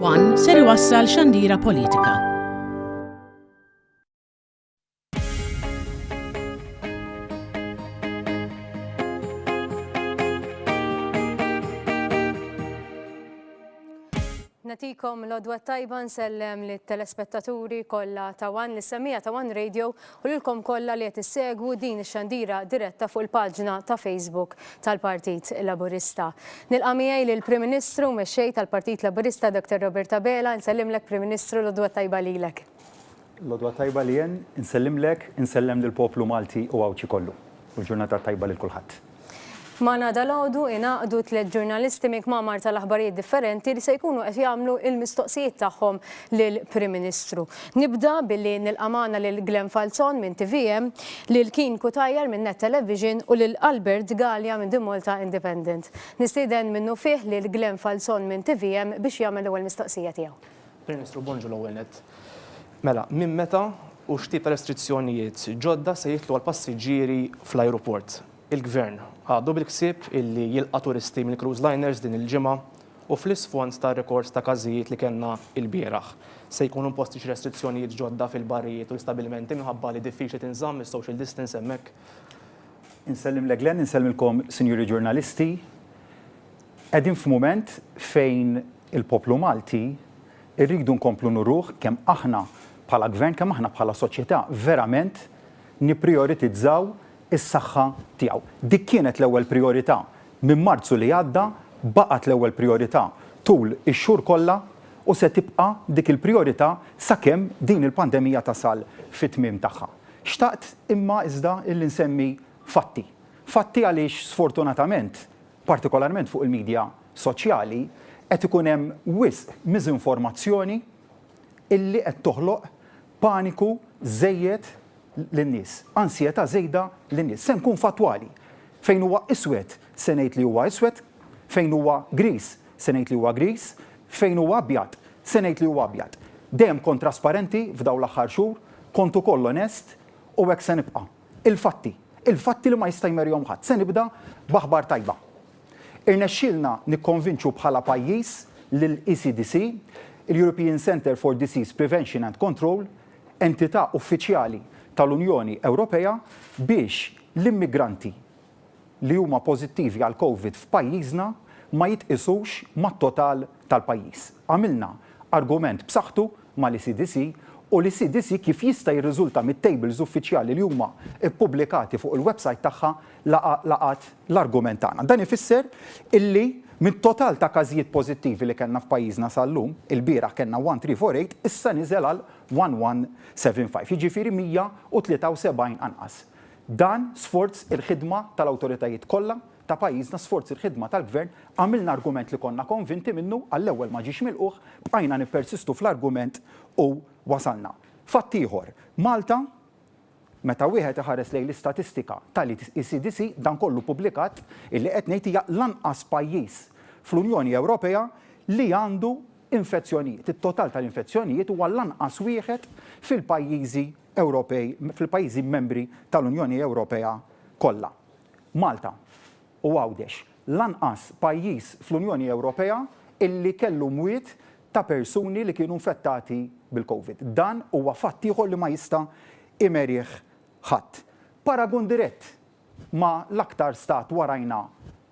One ser iwassal xandira politika. Natikom l-odwa tajba nsellem li telespettaturi kollha ta' One, li semija ta' One Radio u lilkom kollha li qed issegwu din ix-xandira diretta fuq il-paġna ta' Facebook tal-Partit Laburista. Nilqa' miegħi lill-Prim Ministru u Mexxej tal-Partit Laburista Dr Robert Abela, insellimlek Prim Ministru l-għodwa t-tajba lilek. L-għodwa t-tajba Leanne, insellimlek, insellem lill-poplu Malti u Għawdxi kollu. U l-ġurnata t-tajba lil kulħadd. Magħna dalgħodu ingħaqdu tlett ġurnalisti minn kmamar tal-aħbarijiet differenti li se jkunu qed jagħmlu l-mistoqsijiet tagħhom lill-Prim Ministru. Nibda billi nilqa' magħna lil Glenn Falzon minn tvm, lil Keen Cutajar minn Net Television u lil Albert Galea minn The Malta Independent. Nistieden minnufih lil Glenn Falzon minn tvm biex jagħmel l-ewwel mistoqsija tiegħu. Prim Ministru, bonġu l-ewwel nett. Mela, minn meta u x'tip ta' restrizzjonijiet ġodda se jidħlu għall-passiġġieri fl-ajruport? Il-Gvern għadu bil-ħsieb illi jilqa' turisti mill-cruise liners din il-ġimgħa u fl-isfond tar-rekords ta' każijiet li kellna ilbieraħ. Se jkunu imposti xi restrizzjonijiet ġodda fil-barijiet u l-istabbilimenti minħabba li diffiċli tinżamm is-social distance hemmhekk? Insellimlek Glenn, insellmilkom Sinjuri ġurnalisti. Qegħdin f'mument fejn il-poplu Malti rridu nkomplu nuruh kemm aħna bħala Gvern, kemm aħna bħala soċjetà verament nipprijoritizzaw is-saħħa tiegħu. Dik kienet l-ewwel prijorità minn Marzu li għadda, baqgħet l-ewwel prijorità tul ix-xhur kollha u se tibqa' dik il-prijorità sakemm din il-pandemija tasal fit-tmiem tagħha. Xtaqt imma iżda illi nsemmi fatti. Fatti għaliex sfortunatament, partikolarment fuq il-media soċjali, qed ikun hemm wisq miżinformazzjoni illi qed toħloq paniku żejjed lin-nies, ansjetà żejda lin-nies. Se nkun fattwali. Fejn huwa iswed se ngħid li huwa iswed, fejn huwa griż se ngħid li huwa griż, fejn huwa abjad se ngħid li huwa abjad. Dejjem kont trasparenti f'dawn l-aħħar xhur, kont ukoll onest u hekk se nibqa'. Il-fatti. Il-fatti li ma jista' jmerihom ħadd. Se nibda b'aħbar tajba. Irnexxielna nikkonvinċu bħala pajjiż lill-ECDC, il-European Centre for Disease Prevention and Control, entità uffiċjali tal-Unjoni Ewropea biex l-immigranti li huma pożittivi għall-Covid f'pajjiżna ma jitqisux mat-total tal-pajjiż. Għamilna argument b'saħħtu mal-ECDC u l-ECDC kif jista' jirriżulta mit-tables uffiċjali li huma ppubblikati fuq il-websajt tagħha laqgħet l-argument tagħna. Dan ifisser illi mit-total ta' każijiet pożittivi li kellna f'pajjiżna sal-lum, ilbieraħ kellna 1348, issa niżel għal 1175, jiġifieri 173 anqas. Dan sforz il-ħidma tal-awtoritajiet kollha ta' pajjiżna, sforz il-ħidma tal-Gvern, għamilna argument li konna konvinti minnu, għall-ewwel ma ġiex milqugħ, bqajna nippersistu fl-argument u wasalna. Fatt ieħor, Malta, Meta wieħed iħares lejn l-istatistika tal-ECDC, dan kollu pubblikat, illi qed ngħid hija l-anqas pajjiż fl-Unjoni Ewropea li għandu infezzjonijiet. It-total tal-infezzjonijiet huwa l-anqas wieħed fil-pajjiżi Ewropej, fil-pajjiżi membri tal-Unjoni Ewropea kollha. Malta u Għawdex, l-anqas pajjiż fl-Unjoni Ewropea illi kellu mwiet ta' persuni li kienu infettati bil-Covid. Dan huwa fatt ieħor li ma jista' imerih ħadd. Paragun dirett ma' l-aktar stat warajna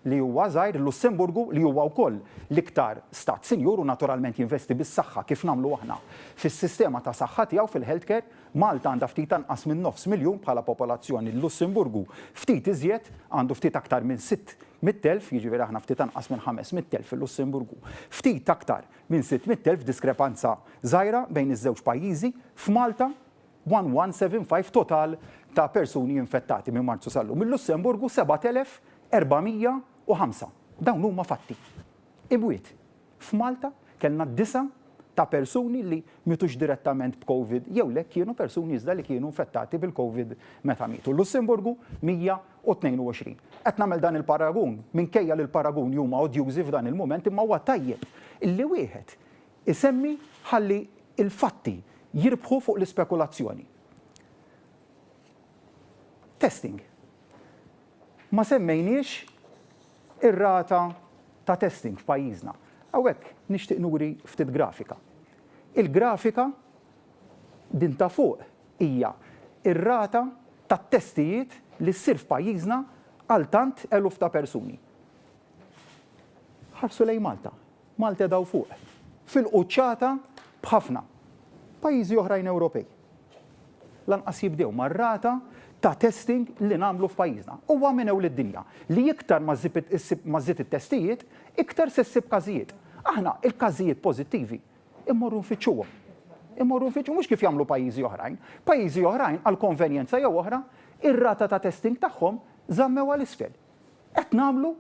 li huwa żgħir, il-Lussemburgu, li huwa wkoll l-iktar stat sinjur u naturalment jinvesti bis-saħħa kif nagħmlu aħna fis-sistema ta' saħħa tiegħu fil-healthcare. Malta għandha ftit anqas minn nofs miljun bħala popolazzjoni, l-Lussemburgu ftit iżjed, għandu ftit aktar minn 600,000, jiġifieri aħna ftit anqas minn 500,000 fil-Lussemburgu, ftit aktar minn 600,000, diskrepanza żgħira bejn iż-żewġ pajjiżi. F'Malta, 1175 total ta' persuni infettati minn Marzu sal-lum. Il-Lussemburgu 7,405. Dawn huma fatti. Imwiet. F'Malta kellna disa' ta' persuni li mietux direttament b'Covid jew le kienu persuni iżda li kienu infettati bil-Covid meta mietu. L-Lussemburgu 122. Qed nagħmel dan il-paragun minkejja li l-paraguni huma odjużi f'dan il-mument imma huwa tajjeb illi wieħed isemmi ħalli l-fatti jirbħu fuq l-ispekulazzjoni. Testing. Ma semmejniex ir-rata ta' testing f'pajjiżna. Hawnhekk nixtieq nuri ftit grafika. Il-grafika din ta' fuq hija r-rata tat-testijiet li ssir f'pajjiżna għal tant eluf ta' persuni. Ħarsu lejn Malta. Malta qiegħda hawn fuq. Fil-quċċata b'ħafna. Pajjiżi oħrajn Ewropej. Lanqas jibdew mar-rata ta' testing li nagħmlu f'pajjiżna. Huwa minn ewl id-dinja li iktar ma żżid it-testijiet, iktar se ssib każijiet. Aħna il-każijiet pożittivi immorru nfittxuhom. Immorru nfittxu mhux kif jagħmlu pajjiżi oħrajn. Pajjiżi oħrajn għal konvenjenza jew oħra, ir-rata ta' testing tagħhom żammewha 'l isfel. Qed nagħmlu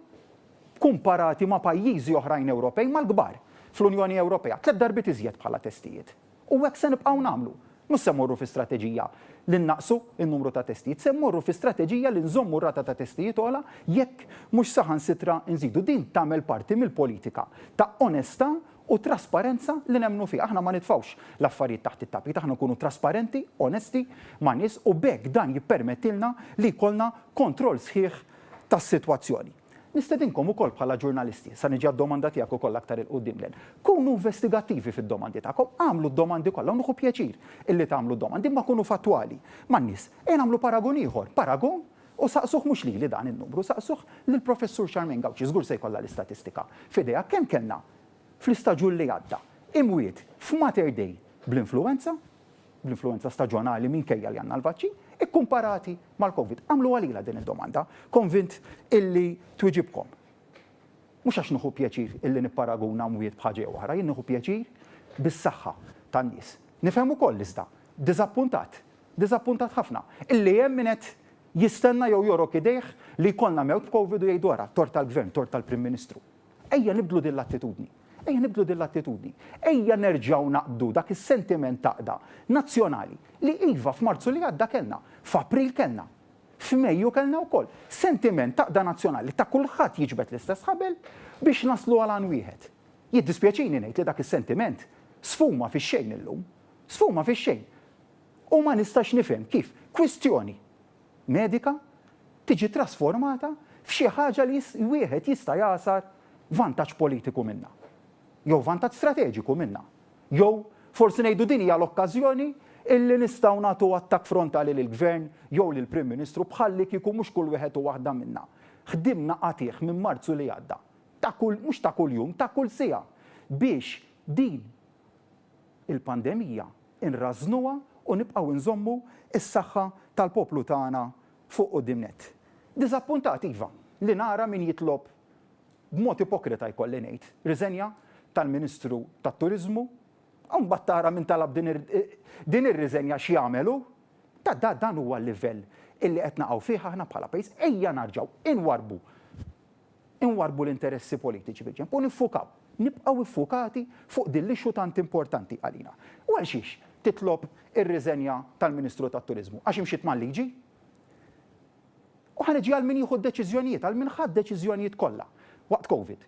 kumparati ma' pajjiżi oħrajn Ewropej mal-kbar fl-Unjoni Ewropea, tlett darbiet iżjed bħala testijiet. U hekk se nibqgħu nagħmlu. Mhux se mmorru fi strateġija li nnaqqsu n-numru ta' testijiet, se mmorru fi strateġija li nżommu r-rata ta' testijiet ogħla jekk mhux saħansitra nżidu. Din tagħmel parti mill-politika ta' onestà u trasparenza li nemmnu fiha. Aħna ma nitfgħux l-affarijiet taħt it-tapit, aħna nkunu trasparenti, onesti man-nies u b'hekk dan jippermettilna li jkollna kontroll sħiħ tas-sitwazzjoni. Nistedinkom ukoll bħala ġurnalisti, sa niġi għad-domanda tiegħek ukoll aktar 'il quddiem Glenn, kunu investigattivi fid-domandi tagħkom, agħmlu d-domandi kollha u nieħu pjaċir illi tagħmlu d-domandi imma kunu fattwali man-nies. Ejja nagħmlu paragun ieħor, paragun u saqsuh mhux lili dan in-numru, saqsuh lill-Professur Charmaine Gauci, żgur se jkollha l-istatistika f'idejha kemm kellna fl-istaġun li għadda imwiet f'Mater Dei bl-influwenza, bl-influwenza staġonali minkejja li għandna l-vaċċin, ikkumparati mal-Covid? Agħmluha lilha din id-domanda, konvint illi twiġibkom. Mhux għax nieħu pjaċir illi nipparaguna mwiet b'ħaġa jew oħra, jien nieħu pjaċir bis-saħħa tan-nies. Nifhem ukoll iżda, diżappuntat, diżappuntat ħafna, illi hemm min qed jistenna jew jogħrok idejh li jkollna mewt b'Covid u jgħidu ara, tort tal-Gvern, tort tal-Prim Ministru. Ejja nibdlu din l-attitudni. Ejja nibdlu din l-attitudni. Ejja nerġgħu naqbdu dak is-sentiment t'għaqda nazzjonali li iva f'Marzu li għadda kellna, f'April kellna, f'Mejju kellna wkoll. Sentiment t'għaqda nazzjonali ta' kulħadd jiġbed l-istess ħabel biex naslu għal għan wieħed. Jiddispjaċini ngħid li dak is-sentiment sfuma fix-xejn illum. Sfuma fix-xejn. U ma nistax nifhem kif kwistjoni medika tiġi trasformata f'xi ħaġa li wieħed jista' jagħsar vantaġġ politiku minnha. Jew vantaġġ strateġiku minnha. Jew forsi ngħidu din hija l-okkażjoni illi nistgħu nagħtu attakk frontali lill-Gvern jew lill-Prim Ministru bħallikieku mhux kull wieħed u waħda minna ħdimna qatigħ minn Marzu li għadda, ta' kull, mhux ta' kuljum, ta' kull siegħa biex din il-pandemija nrażżnuha u nibqgħu nżommu s-saħħa tal-poplu tagħna fuq quddiem nett. Diżappuntat, iva, li nara min jitlob, b'mod ipokrita jkolli ngħid, riżenja tal-Ministru tat-Turiżmu, u mbagħad tara min talab din ir-riżenja x'jagħmel hu. Da, da, dan huwa l-livell illi qed naqgħu fih aħna bħala pajjiż. Ejja narġgħu inwarrbu Inwarrbu l-interessi politiċi fil-ġenb u niffukaw, nibqgħu iffukati fuq din l-issue tant importanti għalina. U għal xiex titlob ir-riżenja tal-Ministru tat-Turiżmu? Għax imxiet mal-liġi? U ħa niġi għal min jieħu d-deċiżjonijiet, għal min ħa d-deċiżjonijiet kollha waqt Covid.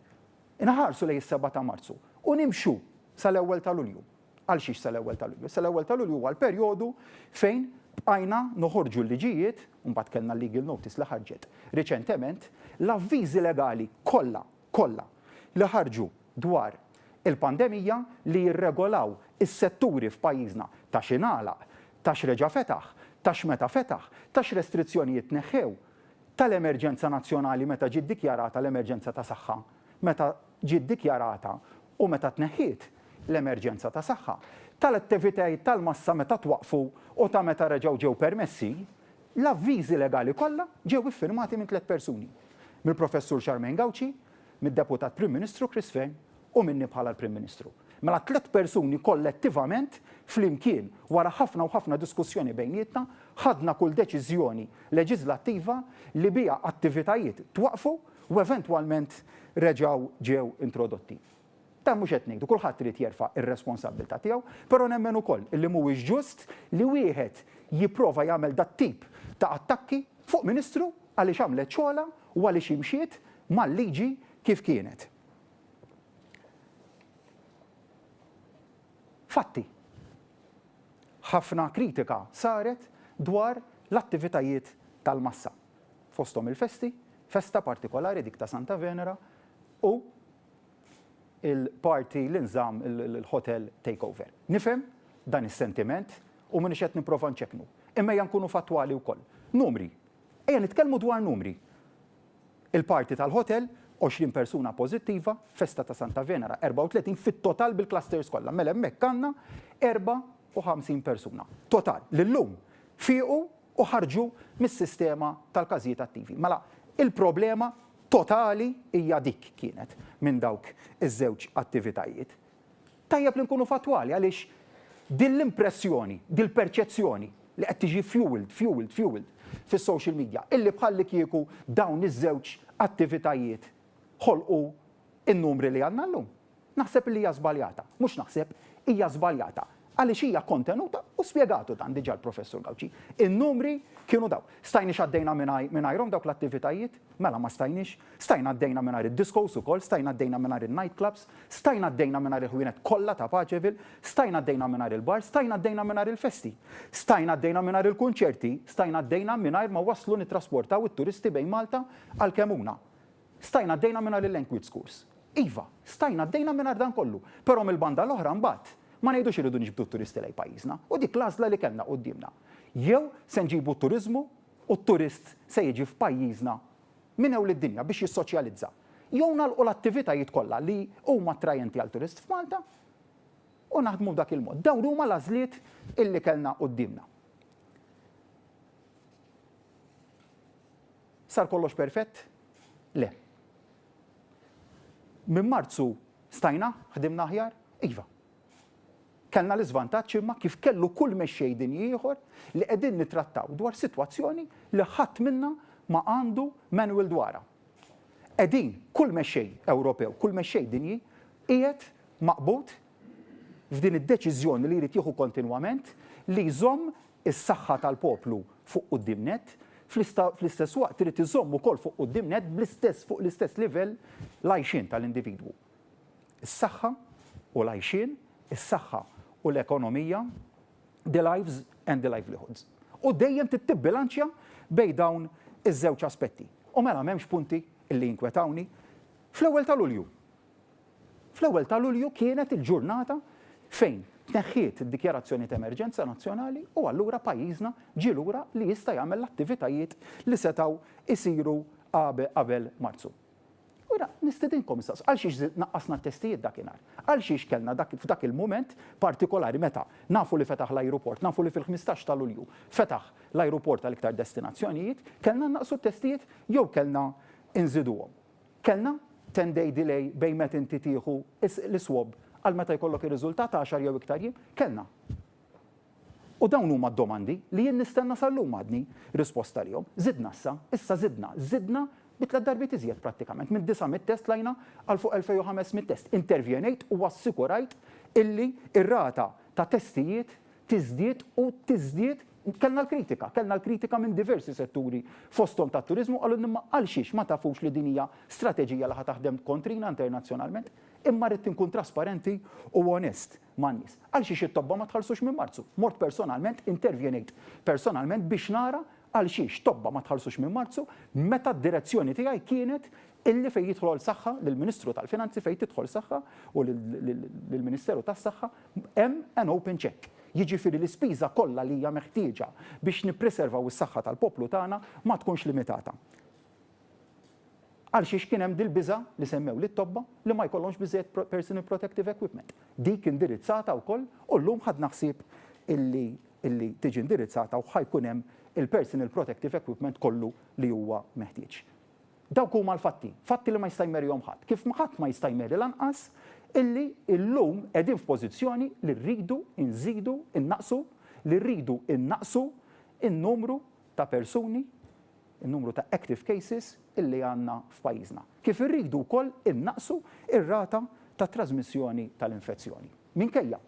Inħarsu lejn is-sebgħa ta' Marzu u nimxu sal-ewwel ta' Lulju. Għal xiex sal-ewwel ta' Lulju? Sal-ewwel ta' Lulju huwa l-perjodu fejn bqajna noħorġu l-liġijiet, u mbagħad kellna l-legal notice li ħarġet riċentement, l-avviżi legali kollha, kollha, li ħarġu dwar il-pandemija li jirregolaw is-setturi f'pajjiżna ta' x'ingħalaq, ta' x'reġa' fetaħ, ta' x'meta fetaħ, ta' x'restrizzjonijiet tneħħew, tal-emerġenza nazzjonali meta ġiet dikjarata l-emerġenza ta' saħħa, meta ġiet dikjarata u meta tneħħiet l-emerġenza ta' saħħa, tal-attivitajiet tal-massa meta twaqqfu u ta' meta reġgħu ġew permessi, l-avviżi legali kollha ġew iffirmati minn tlett persuni, mill-Professur Charmaine Gauci, mid-Deputat Prim Ministru Chris Fearne u minni bħala l-Prim Ministru. Mela tlett persuni kollettivament, flimkien, wara ħafna u ħafna diskussjoni bejnietna, ħadna kull deċiżjoni leġiżlattiva li biha attivitajiet twaqqfu u eventwalment reġgħu ġew introdotti. Dan mhux qed ngħidu, kulħadd irid jerfa' r-responsabbiltà tiegħu, però nemmen ukoll li mhuwiex ġust li wieħed jipprova jagħmel dat-tip ta' attakki fuq Ministru għaliex għamlet xogħolha u għaliex imxiet mal-liġi kif kienet. Fatti. Ħafna kritika saret dwar l-attivitajiet tal-massa. Fosthom il-festi, festa partikolari dik ta' Santa Venera u. il-party li nżamm il-hotel takeover. Nifhem dan is-sentiment u m'iniex qed nipprova nċekknu. Imma ejja nkunu fattwali wkoll. Numri. Ejja nitkellmu dwar numri. Il-party tal-hotel, 20 persuna pożittiva, festa ta' Santa Venera 34 fit-total bil-clusters kollha. Mela hemmhekk għandna 54 persuna total li llum fiequ u ħarġu mis-sistema tal-każijiet attivi. Mela il-problema totali hija dik kienet minn dawk iż-żewġ attivitajiet. Tajjeb li nkunu fattwali għaliex din l-impressjoni, dil-perċezzjoni li qed tiġi fueled, fueled, fueled fis-social media illi bħallikieku dawn iż-żewġ attivitajiet ħolqu n-numri li għandna llum. Naħseb illi hija żbaljata. Mhux naħseb, hija żbaljata. Għaliex hija kontenuta u spjegatu dan diġà l-Professur Gauci. In-numri kienu dawk. Stajniex għaddejna mingħajrhom dawk l-attivitajiet? Mela ma stajniex. Stajna għaddejna mingħajr id-discos ukoll, stajna għaddejna mingħajr in-night clubs, stajna għaddejna mingħajr il-ħwienet kollha ta' Paceville, stajna għaddejna mingħajr il-bars, stajna għaddejna mingħajr il-festi. Stajna għaddejna mingħajr il-kunċerti, stajna għaddejna mingħajr ma waslu nittrasportaw it-turisti bejn Malta għal Kemuna. Stajna għaddejna mingħajr il-language schools. Iva, stajna għaddejna mingħajr dan kollu. Però mill-banda l-oħra mbagħad ma ngħidux irridu niġbdu t-turisti lejn pajjiżna. U dik l-għażla li kellna quddiemna. Jew se nġibu t-turiżmu u t-turist se jiġi f'pajjiżna minn ewl id-dinja biex jissoċjalizza. Jew nagħlqu l-attivitajiet kollha li huma attrajenti għal turist f'Malta u naħdmu b'dak il-mod. Dawn huma l-għażliet illi kellna quddiemna. Sar kollox perfett? Le. Minn Marzu stajna ħdimna aħjar? Iva. Kellna l-iżvantaġġ imma kif kellu kull mexxej dinji ieħor li qegħdin nittrattaw dwar sitwazzjoni li ħadd minna ma għandu manual dwarha. Qegħdin, kull mexxej Ewropew, kull mexxej dinji qiegħed maqbud f'din id-deċiżjoni li jrid jieħu kontinwament li jżomm is-saħħa tal-poplu fuq quddiem nett, fl-istess waqt irid iżomm ukoll fuq quddiem nett bl-istess fuq l-istess livell l-għajxien tal-individwu. Is-saħħa u l-għajxien, is-saħħa u l-ekonomija, the lives and the livelihoods. U dejjem trid tibbilanċja bejn dawn iż-żewġ aspetti. U mela m'hemmx punti li jinkwetawni. Fl-ewwel ta' Lulju, Fl-ewwel ta' Lulju kienet il-ġurnata fejn tneħħiet id-dikjarazzjoni ta' emerġenza nazzjonali u allura pajjiżna ġie lura li jista' jagħmel l-attivitajiet li setgħu jsiru qabel Marzu. U jiena nistedinkom issa, għalxiex naqqasna t-testijiet dakinhar? Għalxiex kellna dak f'dak il-mument partikolari meta nafu li fetaħ l-ajruport, nafu li fil-15 ta' Lulju fetaħ l-ajruport għal iktar destinazzjonijiet, kellna nnaqqsu t-testijiet jew kellna nżiduhom? Kellna ten day delay bejn meta inti tieħu l-iswab għal meta jkollok ir-riżultat għaxar jew iktar jiem? Kellna. U dawn huma d-domandi li jien nistenna sal-lum għadni risposta għalihom. Żidna issa, issa żidna, żidna bi tliet darbiet iżjed prattikament, minn 900 test tlajna għal fuq 2500 test. Intervjenejt u assikurajt illi r-rata ta' testijiet tiżdied u tiżdied, kellna l-kritika, kellna l-kritika minn diversi setturi fosthom tat-turiżmu qalulna imma għalxiex ma tafux li din hija strateġija li ħa taħdem kontrina internazzjonalment? Imma ridt inkun trasparenti u onest man-nies. Għalxiex it-tobba ma tħallsux minn Marzu? Mort personalment, intervjenejt personalment biex nara għalxiex tobba ma tħallsux minn Marzu meta d-direzzjoni tiegħi kienet illi fejn jidħol saħħa lill-Ministru tal-Finanzi fejn tidħol saħħa u lill-Ministeru tas-Saħħa Hemm an open cheque. Jiġifieri l-ispiża kollha li hija meħtieġa biex nippreservaw is-saħħa tal-poplu tagħna ma tkunx limitata. Għalxiex kien hemm dil-biża' li semmew lit-tobba li ma jkollhomx biżżejjed personal protective equipment. Dik indirizzata wkoll u llum ħadna ħsieb illi illi tiġi indirizzata u ħa jkun hemm il-personal protective equipment kollu li huwa meħtieġ. Dawk huma l-fatti, fatti li ma jista' jmerihom ħadd. Kif ħadd ma jista' jmeri lanqas illi llum qegħdin f'pożizzjoni li rridu nżidu, innaqqsu, li rridu nnaqqsu n-numru ta' persuni, in-numru ta' active cases illi għandna f'pajjiżna. Kif irridu wkoll innaqqsu r-rata ta' trażmissjoni tal-infezzjoni. Minkejja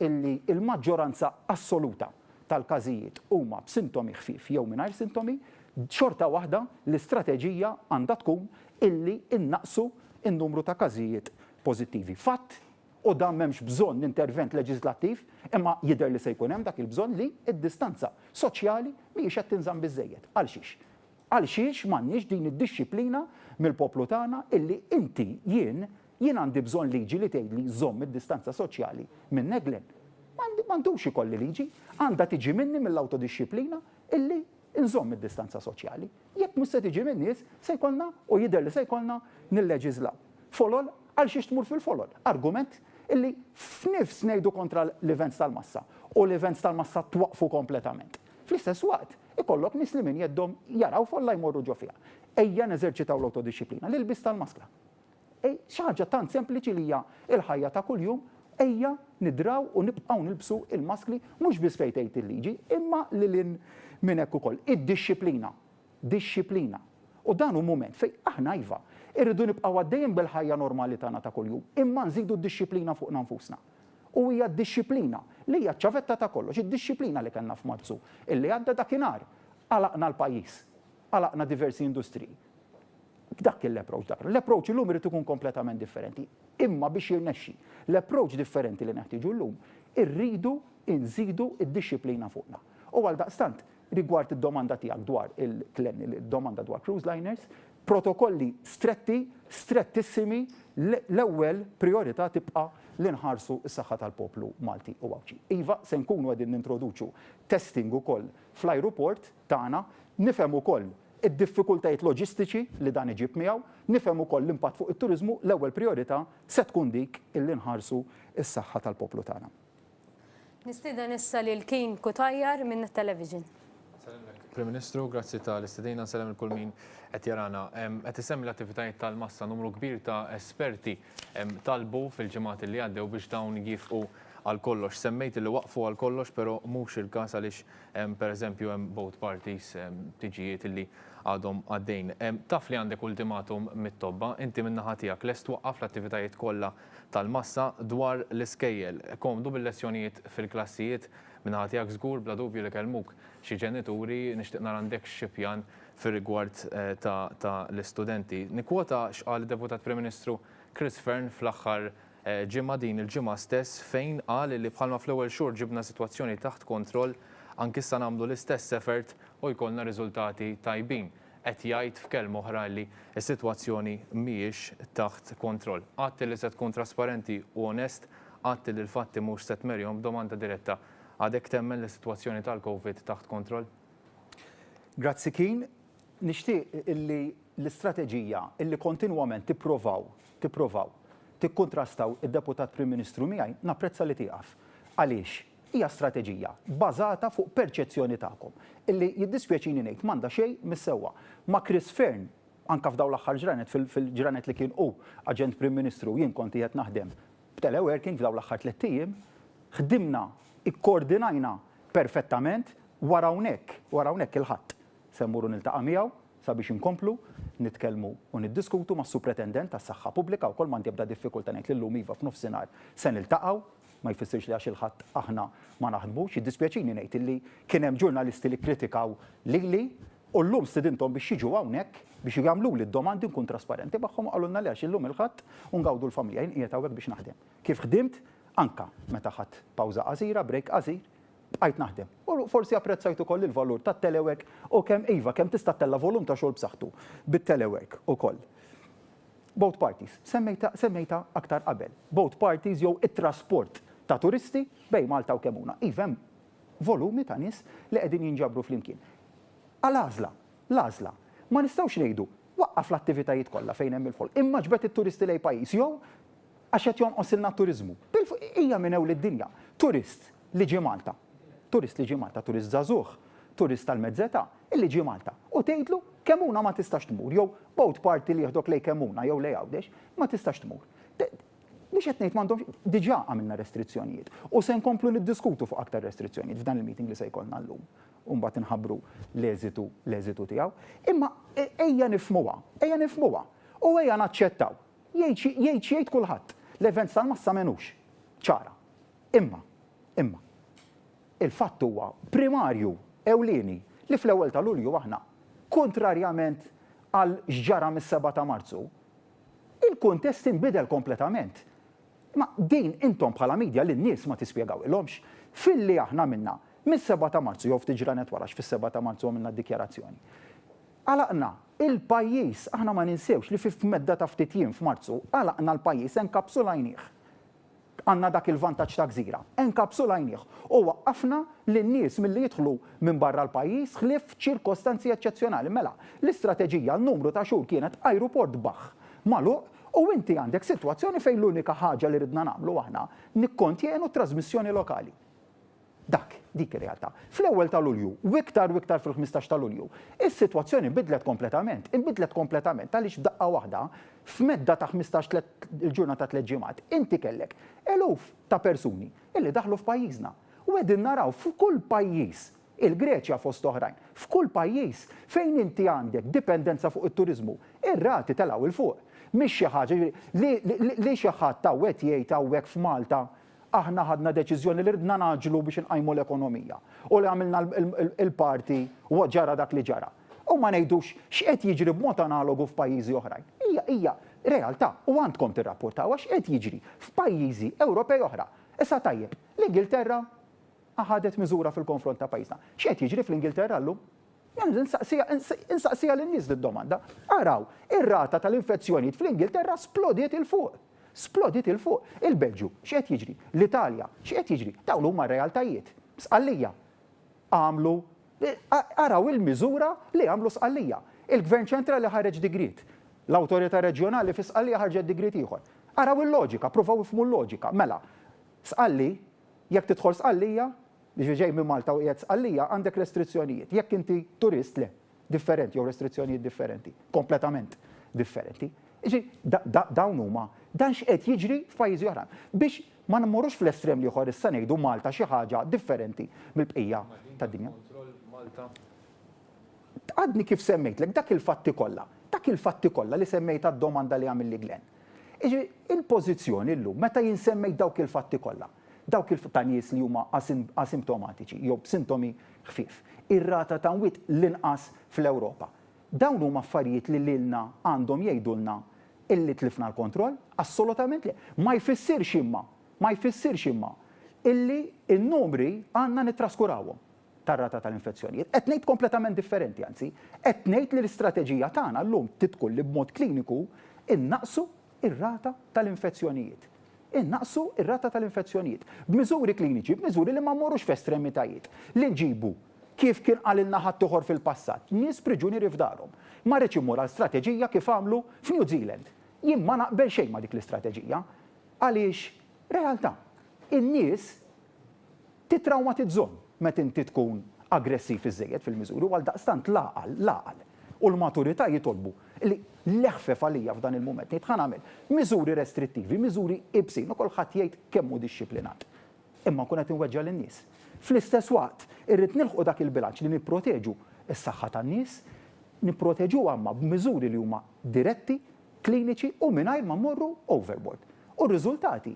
illi l-maġġoranza assoluta tal-każijiet huma b'sintomi ħfief jew mingħajr sintomi, xorta waħda l-istrateġija għandha tkun illi nnaqqsu n-numru ta' każijiet pożittivi. Fatt, u dan m'hemmx bżonn intervent leġiżlattiv, imma jidher li se jkun hemm dak il-bżonn li d-distanza soċjali mhijiex qed tinżamm biżżejjed. Għalxiex? Għalxiex m'għandniex din id-dixxiplina mill-poplu tagħna illi inti, jien, Jien għandi bżonn liġi li tgħidli żomm id-distanza soċjali minnek Glenn. M'għandux ikolli liġi, għandha tiġi minni mill-awtodixxiplina illi nżomm id-distanza soċjali. Jekk mhux se tiġi min-nies, se jkollna, u jidher li se jkollna, nilleġiżlaw. Folol, għal xiex tmur fil-folol? Argument illi f'nifs ngħidu kontra l-events tal-massa u l-events tal-massa twaqqfu kompletament. Fl-istess waqt, ikollok nies li minn jeddhom jaraw folla jmorru ġo fiha. Ejja neżerċitaw l-awtodixxiplina, l-ilbies tal-maskra. Xi ħaġa tant sempliċi li hija l-ħajja ta' kuljum, ejja nidraw u nibqgħu nilbsu l-maskli mhux biss fejn tgħid il-liġi, imma lil hinn minn hekk ukoll. Id-dixxiplina. Dixxiplina. U dan hu mument fejn aħna iva, irridu nibqgħu għaddejjin bil-ħajja normali tagħna ta' kuljum, imma nżidu d-dixxiplina fuqna nfusna. U hija d-dixxiplina li hija ċ-ċavetta ta' kollox, id-dixxiplina li kellna f'Marzu illi għadda dakinhar għalaqna l-pajjiż, għalaqna diversi industriji. Dak kien l-approach dak. L-approach illum irid ikun kompletament differenti. Imma biex jirnexxi l-approach differenti li neħtieġu llum, irridu nżidu d-dixxiplina fuqna. U għaldaqstant, rigward id-domanda tiegħek dwar il-domanda dwar cruise liners, protokolli stretti, strettissimi, l-ewwel prijorità tibqa' li nħarsu s-saħħa tal-poplu Malti u Għawdxi. Iva, se nkunu qegħdin nintroduċu testing ukoll fl-ajruport tagħna, nifhem ukoll id-diffikultajiet loġistiċi li dan iġib miegħu, nifhem ukoll l-impatt fuq it-turiżmu, l-ewwel prijorità se tkun dik illi nħarsu s-saħħa tal-poplu tagħna. Nistieden issa lil Keane Cutajar minn Net Television. Nsellimlek Prim Ministru, grazzi tal-istedina, nsellem lil kull min qed jarana. Qed isemmi l-attivitajiet tal-massa, numru kbir ta' esperti talbu fil-ġimgħat li għaddew biex dawn jieqfu għal kollox. Semmejt li waqfu għal kollox, però mhux il-każ għaliex Per eżempju hemm boat parties, tiġijiet illi għadhom għaddejn. Taf li għandek ultimatum mit-tobba, inti min-naħa tiegħek lest twaqqaf l-attivitajiet kollha tal-massa dwar l-iskejjel. Komdu bil-lezzjonijiet fil-klassijiet? Min-naħa tiegħek żgur bla dubju li kellmuk xi ġenituri, nixtieq nara għandekx xi pjan fir-rigward ta' l-istudenti. Nikkwota x'qal id-Deputat Prim Ministru Chris Fearne fl-aħħar ġimgħa din il-ġimgħa stess fejn qal li bħalma fl-ewwel xhur ġibna sitwazzjoni taħt kontroll anki issa nagħmlu l-istess effort u jkollna riżultati tajbin. Qed jgħid f'kelma oħra li s-sitwazzjoni mhijiex taħt kontroll. Għedt li se tkun trasparenti u onest, għedt li l-fatti mhux se tmerihom b'domanda diretta. Għadek temmen li s-sitwazzjoni tal-Covid taħt kontroll? Grazzi Keane. Nixtieq illi l-istrateġija illi kontinwament tipprovaw, tipprovaw, tikkuntrastaw id-Deputat Prim Ministru miegħi, napprezza li tieqaf. Għaliex? Hija strateġija bbażata fuq perċezzjoni tagħkom illi jiddispjaċini ngħid m'għandha xejn mis-sewwa. Ma' Chris Fearne, anke f'dawn l-aħħar ġranet, fil-ġranet li kien hu Aġent Prim Ministru u jien kont qiegħed naħdem b'teleworking f'dawn l-aħħar tlett ijiem, ħdimna, ikkoordinajna perfettament wara hawnhekk, wara hawnhekk il-Ħadd. Se mmur u niltaqa' miegħu sabiex inkomplu nitkellmu u niddiskutu mas-Supretendent tas-Saħħa Pubblika wkoll. M'għandi ebda diffikultà ngħid li llum iva f'nofsinhar se niltaqgħu. Ma jfissirx li għax il-Ħadd aħna ma naħdmux. Jiddispjaċini ngħid illi kien hemm ġurnalisti li kkritikaw lili u llum stidinthom biex jiġu hawnhekk biex jagħmluli d-domandi nkun trasparenti magħhom u qalulna le għax illum il-Ħadd u ngawdu l-familja. Jien qiegħed hawnhekk biex naħdem. Kif ħdimt anke meta ħadt pawża qasira, break qasir, Bqajt naħdem. U forsi apprezzajt ukoll il-valur tat-telework u kemm, iva, kemm tista' ttella' volum ta' xogħol b'saħħtu bit-telework ukoll. Boat parties, semmejtha, semmejtha aktar qabel. Boat parties jew it-trasport ta' turisti bejn Malta u Kemuna. Iva hemm volumi ta' nies li qegħdin jinġabru flimkien. Għal għażla, l-għażla. Ma nistgħux ngħidu, waqqaf l-attivitajiet kollha fejn hemm il-folq, imma ġbed it-turisti lejn pajjiż jew għax qed jonqosilna t-turiżmu. Hija minn ewl id-dinja. Turist li ġie Malta, turist li ġie Malta, turist żagħżugħ, turist tal-mezz età, illi ġie Malta u tgħidlu Kemmuna ma tistax tmur jew boat party li jieħdok lejn Kemmuna jew lejn Għawdex ma tistax tmur. Mhux qed ngħid m'għandhomx, diġà għamilna restrizzjonijiet u se nkomplu niddiskutu fuq aktar restrizzjonijiet f'dan il-meeting li se jkollna llum u mbagħad inħabbru l-eżitu l-eżitu tiegħu. Imma ejja nifhmuha, ejja nifhmuha u ejja naċċettaw. Jgħid jgħid x'jgħid kulħadd. L-events tal-massa m'għenux. Ċara. Imma, imma, il-fatt huwa primarju, ewlieni, li fl-ewwel ta' Lulju aħna, kuntrarjament għal x'ġara mis-sebgħa ta' Marzu, il-kuntest inbidel kompletament. Imma din intom bħala media lin-nies ma tispjegawilhomx. Filli aħna għamilna mis-sebgħa ta' Marzu jew ftit ġranet wara għax fis-sebgħa ta' Marzu għamilna d-dikjarazzjoni. Għalaqna. Il-pajjiż, aħna ma ninsewx li fi f'medda ta' ftit jiem f'Marzu għalaqna l-pajjiż enkapsulajnih. Għandna dak il-vantaġġ ta' gżira. Enkapsulajnih u waqqafna lin-nies milli jidħlu minn barra l-pajjiż ħlief f'ċirkostanzi eċċezzjonali. Mela, l-istrateġija għal numru ta' xhur kienet ajruport baħħ magħluq u inti għandek sitwazzjoni fejn l-unika ħaġa li ridna nagħmlu aħna nikkontjenu t-trażmissjoni lokali. Dak, dik ir-realtà. Fl-ewwel ta' Lulju, u iktar u iktar fil-15 ta' Lulju, is-sitwazzjoni nbidlet kompletament. Inbidlet kompletament għaliex f'daqqa waħda, f'medda ta' 15 il-ġurnata tliet ġimgħat, inti kellek eluf ta' persuni illi daħlu f'pajjiżna. U qegħdin naraw f'kull pajjiż, il-Greċja fost oħrajn, f'kull pajjiż fejn inti għandek dipendenza fuq it-turiżmu, ir-rati telgħu 'l fuq. Mhix xi ħaġa, jiġifieri li xi ħadd hawn qed jgħid hawnhekk f'Malta Aħna ħadna deċiżjoni li ridna ngħaġġlu biex inqajmu l-ekonomija u li għamilna l-party u ġara dak li ġara. U ma ngħidux x'qed jiġri b'mod analogu f'pajjiżi oħrajn. Hija hija realtà u għandkom tirrappurtawha x'qed jiġri f'pajjiżi Ewropej oħra. Issa tajjeb, l-Ingilterra ħadet miżura fil-konfront ta' pajjiżna. X'qed jiġri fl-Ingilterra llum? Insaqsiha lin-nies did-domanda. Araw, ir-rata tal-infezzjonijiet fl-Ingilterra splodiet 'il fuq. Splodiet 'il fuq. Il-Belġju, x'qed jiġri? L-Italja, x'qed jiġri? Dawn huma r-realtajiet. Sqallija. Għamlu, araw il-miżura li għamlu Sqallija. Il-Gvern ċentrali ħareġ digriet. L-awtorità reġjonali fi Sqallija ħarġet digriet ieħor. Araw il-loġika, ppruvaw ifhmu l-loġika. Mela, Sqalli, jekk tidħol Sqallija, Jiġifieri ġej minn Malta u qiegħed Sqallija għandek restrizzjonijiet. Jekk inti turist le, differenti jew restrizzjonijiet differenti, kompletament differenti. Jiġifieri dawn huma dan x'qed jiġri f'pajjiżi oħra. Biex ma nmorrux fl-estrem l-ieħor issa ngħidu Malta xi ħaġa differenti mill-bqija tad-dinja. Għadni kif semmejtlek dak il-fatti kollha, dak il-fatti kollha li semmejt għad-domanda li għamilli Glenn. Jiġifieri il-pożizzjoni llum meta jien semmejt dawk il-fatti kollha, dawk il ta' nies li huma asimtomatiċi jew b'sintomi ħfief, ir-rata ta' mwiet l-inqas fl-Ewropa. Dawn huma affarijiet li lilna għandhom jgħidulna illi tlifna l-kontroll? Assolutament le. Ma jfissirx imma, ma jfissirx imma illi n-numri għandna nittraskurawhom tar-rata tal-infezzjonijiet. Qed ngħid kompletament differenti anzi, qed ngħid li l-istrateġija tagħna llum trid tkun li b'mod kliniku innaqqsu r-rata tal-infezzjonijiet. Innaqqsu r-rata tal-infezzjonijiet. B'miżuri kliniċi, b'miżuri li ma mmorrux f'estremitajiet. Li nġibu, kif kien qalilna ħaddieħor fil-passat, nies priġunieri f'darhom. Ma rridx immur għal strateġija kif għamlu f'New Zealand. Jien ma naqbel xejn ma' dik l-istrateġija. Għaliex, realtà, in-nies Titrawmatizzhom meta inti tkun aggressiv iżżejjed fil-miżuri u għaldaqstant l-għaqal, l-għaqal u l-maturità jitolbu li l-eħfef għalija f'dan il-mument ngħid ħa nagħmel miżuri restrittivi, miżuri iebsin u kulħadd jgħid kemm hu dixxiplinat. Imma nkun qed inweġġa' lin-nies. Fl-istess waqt irrid nilħqu dak il-bilanċ li nipproteġu s-saħħa tan-nies, nipproteġuha imma b'miżuri li huma diretti, kliniċi u mingħajr ma mmorru overboard. U r-riżultati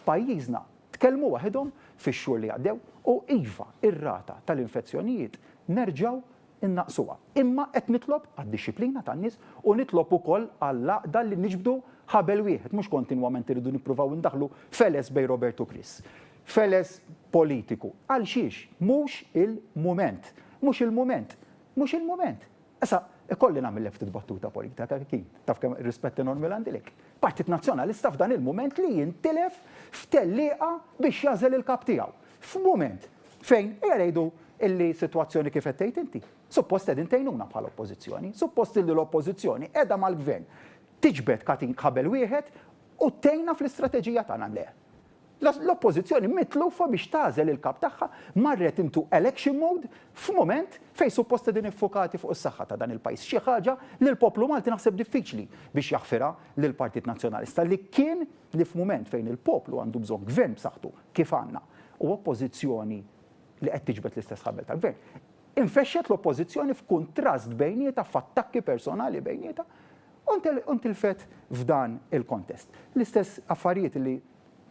f'pajjiżna Tkellmu waħedhom fix-xhur li għaddew u iva, ir-rata tal-infezzjonijiet nerġgħu nnaqqsuha. Imma qed nitlob għad-dixxiplina tan-nies u nitlob ukoll għall-għaqda li niġbdu ħabel wieħed, mhux kontinwament irridu nippruvaw indaħħlu feles bejn Robert u Chris. Feles politiku. Għal xiex? Mhux il-mument. Mhux il-mument. Mhux il-mument. Issa, ikolli nagħmillek ftit battuta politika, Keith, taf kemm rispett enormi li għandi lejk. Partit Nazzjonalista f'dan il-mument li jintilef f'tellieqa biex jagħżel il-kap tiegħu. F'mument fejn, ejja ngħidu illi sitwazzjoni kif qed tgħid inti, suppost qegħdin tgħinuna bħala Oppożizzjoni, suppost illi l-Oppożizzjoni qiegħda mal-Gvern tiġbed katin ħabel wieħed u tgħinna fl-istrateġija tagħna. Le. L-Oppożizzjoni mitlufa biex tagħżel il-Kap tagħha marret into election mode f'mument fejn suppost qegħdin iffukati fuq is-saħħa ta' dan il-pajjiż. Xi ħaġa li l-poplu Malti naħseb diffiċli biex jaħfirha lill-Partit Nazzjonalista li kien li f'mument fejn il-poplu għandu bżonn Gvern b'saħħtu kif għandna u Oppożizzjoni li qed tiġbed l-istess ħabel tal-Gvern. Infexxet l-Oppożizzjoni f'kuntrast bejnietha, f'attakki personali bejnietha u ntilfet f'dan il-kontest. L-istess affarijiet li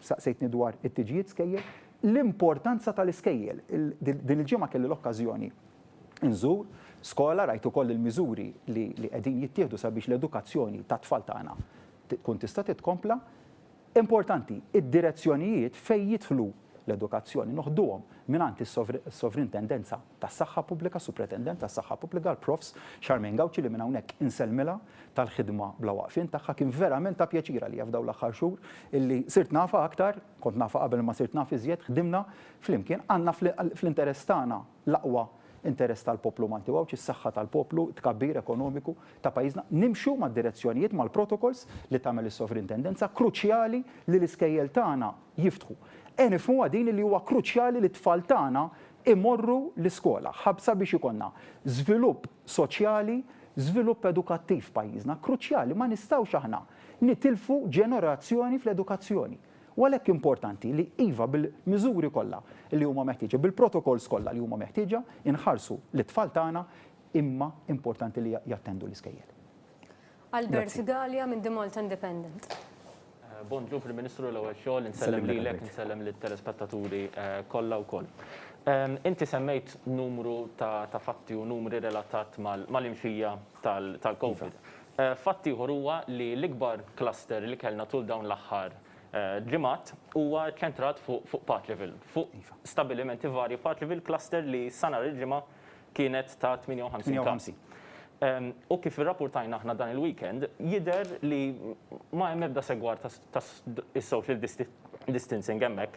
Saqsejtni dwar it-tiġijiet skejjel, l-importanza tal-iskejjel. Din il-ġimgħa kelli l-okkażjoni nżur skola, rajt ukoll il-miżuri li qegħdin jittieħdu sabiex l-edukazzjoni tat-tfal tagħna tkun tista' titkompla. Importanti, id-direzzjonijiet fejn jidħlu. l-edukazzjoni noħduhom mingħand is-Sovrintendenza tas-Saħħa Pubblika, Supretendent tas-Saħħa Pubblika, l-Profs. Charmaine Gauci li minn hawnhekk insellmilha tal-ħidma bla waqfien tagħha. Kien verament ta' pjaċir għalija f'dawn l-aħħar xhur illi sirt nafha aktar, kont nafha qabel imma sirt naf iżjed, ħdimna flimkien, għandna fl-interess tagħna l-aqwa interess tal-poplu Malti u Għawdxi, is-saħħa tal-poplu, it-tkabbir ekonomiku ta' pajjiżna. Nimxu mad-direzzjonijiet, mal-protocols li tagħmel is-Sovrintendenza, kruċjali li l-iskejjel tagħna jiftħu. E nifhmuha din li huwa kruċjali li t-tfal tagħna imorru l-iskola, ħabsa biex ikollna żvilupp soċjali, żvilupp edukattiv f'pajjiżna. Kruċjali, ma nistgħux aħna nitilfu ġenerazzjoni fl-edukazzjoni. U għalhekk importanti li iva bil-miżuri kollha li huma meħtieġa, bil-protocols kollha li huma meħtieġa, inħarsu lit-tfal tagħna imma importanti li jattendu l-iskejjel. Albert Galea minn The Malta Independent. Bonġu Prim Ministru l-ewwel xogħol insellem lilek, insellem lit-telespettaturi kollha wkoll. Inti semmejt numru ta' fatti u numri relatat mal-imxija tal-Covid. Fatt ieħor huwa li l-ikbar cluster li kellna tul dawn l-aħħar ġimgħat huwa ċentrat fuq Paceville, fuq stabbilimenti varji Paceville, cluster li sa nhar il-Ġimgħa kienet ta' 58 każ. U kif irrappurtajna aħna dan il-weekend, jidher li ma hemm ebda segwar ta' social distancing hemmhekk.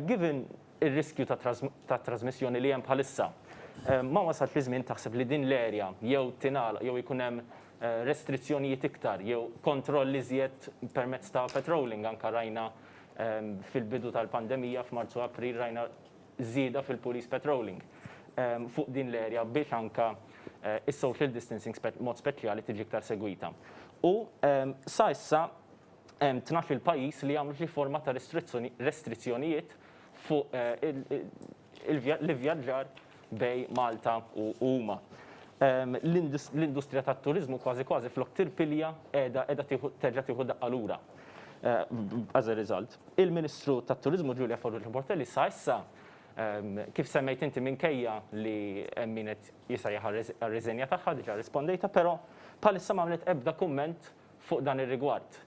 Given ir-riskju ta' trażmissjoni li hemm bħalissa, ma wasalx iż-żmien taħseb li din l-area jew tingħalaq jew ikun hemm restrizzjonijiet iktar jew kontroll iżjed permezz ta' patrolling anke rajna fil-bidu tal-pandemija f'Marzu April rajna żieda fil-police patrolling fuq din l-area biex anke is-social distancing mod speċjali tiġi iktar segwita. U sa issa hemm 12-il pajjiż li għamlu xi forma ta' restrizzjonijiet fuq l-ivvjaġġar bejn Malta u huma. L-industrija tat-turiżmu kważi kważi flok tirpilja qiegħda qiegħda terġa' tieħu daqqa lura as a result. Il-Ministru tat-Turiżmu Julia Farrugia Portelli sa issa kif semmejt inti minkejja li hemm min qed jisejjaħ għar-riżenja tagħha, diġà rrispondejtha, però bħalissa m'għamlet ebda kumment fuq dan ir-rigward.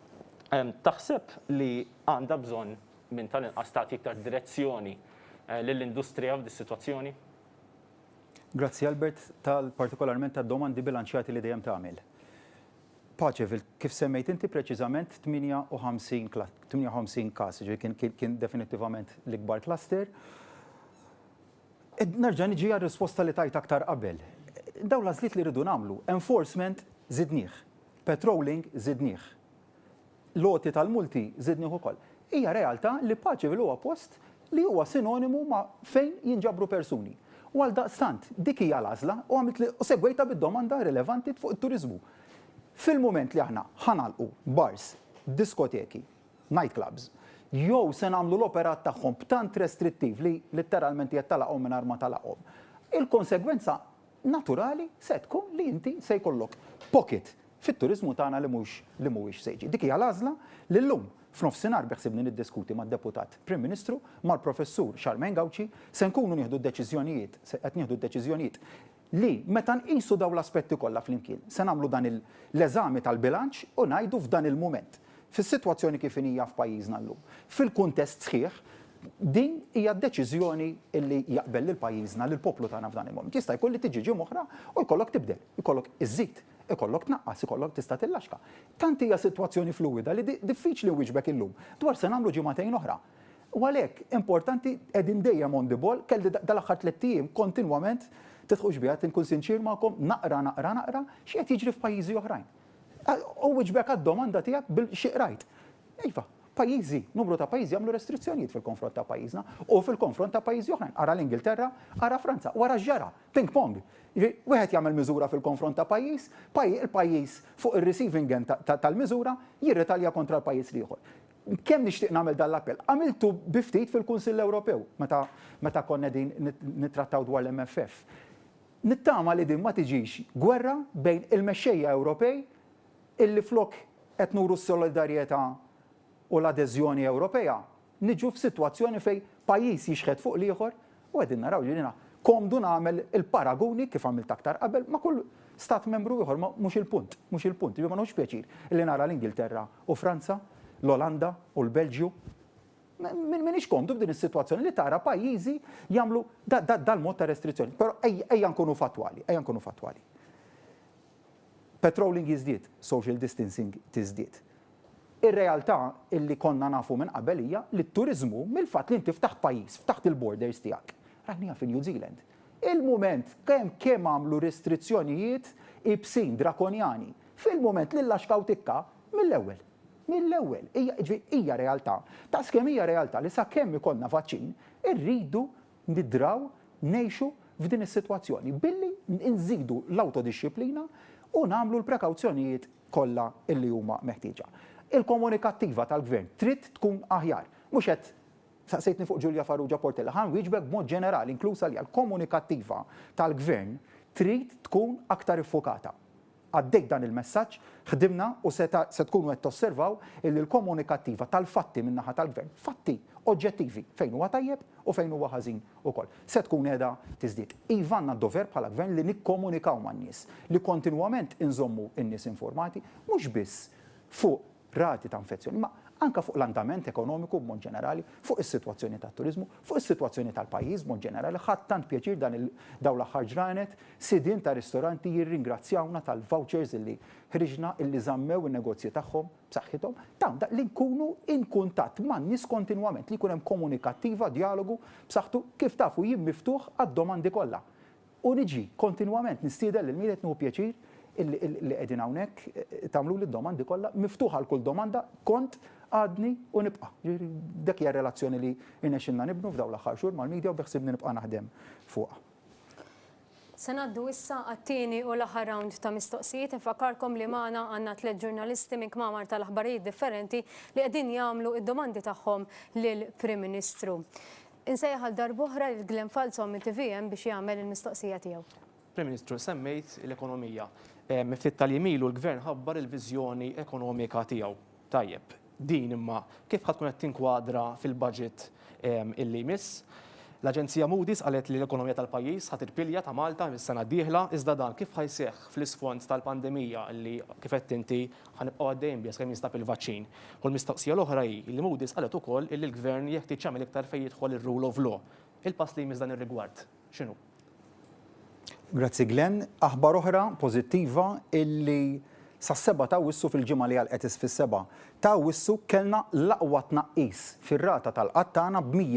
Taħseb li għandha bżonn minn tal-inqas tagħti iktar direzzjoni lill-industrija f'dis-sitwazzjoni? Grazzi Albert tal partikolarment tad-domandi bilanċjati li dejjem tagħmel. Paceville, kif semmejt inti preċiżament 58 58 każ, jiġifieri kien kien definittivament l-ikbar cluster. Nerġa' niġi għar-risposta li tajt aktar qabel. Dawn l-għażliet li rridu nagħmlu, enforcement żidnieh, patrolling żidnieh. L-għoti tal-multi żidnieh ukoll. Hija realtà li Paceville huwa post li huwa sinonimu ma' fejn jinġabru persuni. U għaldaqstant, dik hija l-għażla u għamilt li u segwejtha bid-domanda rilevanti fuq it-turiżmu. Fil-mument li aħna ħa nagħlqu bars, diskoteki, night clubs, jew se nagħmlu l-operat tagħhom b'tant restrittiv li litteralment qiegħed tagħlaqhom mingħajr ma tagħlaqhom, il-konsegwenza naturali se tkun li inti se jkollok pocket fit-turiżmu tagħna li mhux li mhuwiex se jiġi. Dik hija l-għażla li llum f'nofsinhar beħsiebni niddiskuti mad-Deputat Prim Ministru, mal-Professur Charmaine Gauci, se nkunu nieħdu d-deċiżjonijiet, se qed nieħdu d-deċiżjonijiet li meta nqisu dawn l-aspetti kollha flimkien se nagħmlu dan l-eżami tal-bilanċ u ngħidu f'dan il-mument, fis-sitwazzjoni kif inhija f'pajjiżna llum, fil-kuntest sħiħ, din hija d-deċiżjoni li jaqbel lil pajjiżna, lill-poplu tagħna f'dan il-mument. Jista' jkun li tiġi ġimgħa oħra u jkollok tibdel, ikollok iżżid, ikollok tnaqqas, ikollok tista' tillaxka. Tant hija sitwazzjoni fluwida li diffiċli nwieġbek illum dwar se nagħmlu ġimagħtejn oħra. U għalhekk importanti qegħdin dejjem on the ball, kelli dal-aħħar tlett ijiem kontinwament, tidħqux biha, qed inkun sinċier magħkom, naqra naqra naqra x'qiegħed jiġri f'pajjiżi oħrajn. U wieġbek għad-domanda tiegħek bil xi qrajt. Iva, pajjiżi, numru ta' pajjiżi għamlu restrizzjonijiet fil-konfront ta' pajjiżna u fil-konfront ta' pajjiżi oħrajn. Ara l-Ingilterra, ara Franza, u ara x'ġara, ping pong. Jiġifieri wieħed jagħmel miżura fil-konfront ta' pajjiż, il-pajjiż fuq ir-receiving end tal-miżura jirritalja kontra l-pajjiż l-ieħor. Kemm nixtieq nagħmel dan l-appell. Għamiltu bi ftit fil-Kunsill Ewropew meta meta konna qegħdin nittrattaw dwar l-MFF. Nittama li din ma tiġix gwerra bejn il-mexxejja Ewropej illi flok qed nuru s-solidarjetà u l-adeżjoni Ewropea, niġu f'sitwazzjoni fejn pajjiż jixħet fuq l-ieħor u qegħdin naraw li jiena komdu nagħmel il-paraguni kif għamilt aktar qabel ma' kull stat membru ieħor ma mhux il-punt, mhux il-punt. Jiġifieri ma nieħux pjaċir illi nara l-Ingilterra u Franza, l-Olanda u l-Belġju. M'iniex komdu b'din is-sitwazzjoni li tara pajjiżi jagħmlu dal-mod ta' restrizzjoni. Però ejja nkunu fattwali, ejja nkunu fattwali. Patrolling jiżdied, social distancing tiżdied. Ir-realtà illi konna nafu minn qabel hija li t-turiżmu mill-fatt li inti ftaħt pajjiż, ftaħt il-borders tiegħek. Rajniha fi New Zealand. Il-mument kemm kemm għamlu restrizzjonijiet ibsin, drakonjani. Fil-mument li llaxkaw tikka, mill-ewwel. Mill-ewwel. Hija, jiġifieri hija realtà. Daqs kemm hija realtà li sakemm ikollna vaċċin, irridu nidraw ngħixu f'din is-sitwazzjoni billi nżidu l-awtodixxiplina u nagħmlu l-prekawzjonijiet kollha li huma meħtieġa. Il-komunikattiva tal-Gvern trid tkun aħjar. Mhux qed saqsejtni fuq Julia Farrugia Portella, ħa nwieġbek b'mod ġenerali, inkluż għalija, l-komunikattiva tal-Gvern trid tkun aktar iffukata. Għaddejt dan il-messaġġ, ħdimna u se se tkunu qed tosservaw illi l-komunikattiva tal-fatti min-naħa tal-Gvern, fatti oġġettivi fejn huwa tajjeb u fejn huwa ħażin ukoll, se tkun qiegħda tiżdied. Iva għandna d-dover bħala Gvern li nikkomunikaw man-nies, li kontinwament inżommu n-nies informati, mhux biss fuq rati ta' infezzjoni, imma anke fuq l-andament ekonomiku b'mod ġenerali, fuq is-sitwazzjoni tat-turiżmu, fuq is-sitwazzjoni tal-pajjiż b'mod ġenerali. Ħadt tant pjaċir dan il dawn l-aħħar ġranet, sidien ta' ristoranti jirringrazzjawna tal-vouchers illi ħriġna illi żammew in-negozji tagħhom b'saħħithom. Dawn da li nkunu in kuntatt man-nies kontinwament, li jkun hemm komunikattiva, djalogu b'saħħtu, kif tafu jien miftuħ għad-domandi kollha. U niġi kontinwament nistieden lil min qed nieħu pjaċir li qegħdin hawnhekk tagħmluli d-domandi kollha, miftuħ għal kull domanda, kont, għadni u nibqa'. Ġifieri dak hija r-relazzjoni li rnexxilna nibnu f'dawn l-aħħar xhur mal-media u beħsiebni nibqa' naħdem fuqha. Se ngħaddu issa għat-tieni u l-aħħar round ta' mistoqsijiet. Infakkarkom li magħna għandna tlett ġurnalisti minn kmamar tal-aħbarijiet differenti li qegħdin jagħmlu d-domandi tagħhom lill-Prim Ministru. Insejjaħ għal darb'oħra lil Glenn Falzon minn tvm biex jagħmel il-mistoqsija tiegħu. Prim Ministru, semmejt l-ekonomija. Ftit tal-jiem ilu l-Gvern ħabbar il-viżjoni ekonomika tiegħu. Tajjeb, din imma kif ħa tkun qed tinkwadra fil-budget illi jmiss? L-aġenzija Moody's qalet li l-ekonomija tal-pajjiż ħa tirpilja ta' Malta mis-sena d-dieħla, iżda dan kif ħa jseħħ fl-isfond tal-pandemija li kif għedt inti Ħa nibqgħu għaddejjin biha sakemm jinstab il-vaċċin. U l-mistoqsija l-oħra hi li Moody's qalet ukoll illi l-Gvern jeħtieġ jagħmel iktar fejn jidħol ir-rule of law. Il-pass li jmiss dan ir-rigward x'inhu? Grazzi Glenn. Aħbar oħra pożittiva illi sas-sebgħa ta' Awwissu fil-ġimgħa li għalqet fis-sebgħa ta' Awwissu kellna l-aqwa tnaqqis fir-rata tal-qgħad tagħna b'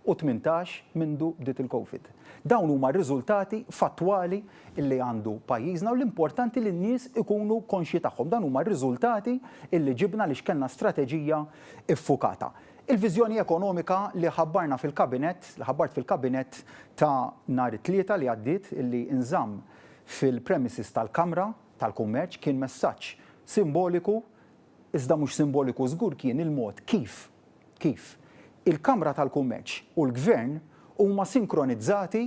118 mindu bdiet il-Covid. Dawn huma r-riżultati fattwali li għandu pajjiżna u l-importanti li n-nies ikunu konxji tagħhom. Dan huma r-riżultati li ġibna għaliex kellna strateġija ffukata. Il-viżjoni ekonomika li ħabbarna fil-Kabinett, li ħabbart fil-Kabinett ta' nhar it-Tlieta li għaddiet li nżamm fil-premises tal-Kamra tal-Kummerċ kien messaġġ simboliku iżda mhux simboliku żgur kien il-mod kif kif il-Kamra tal-Kummerċ u l-Gvern huma sinkronizzati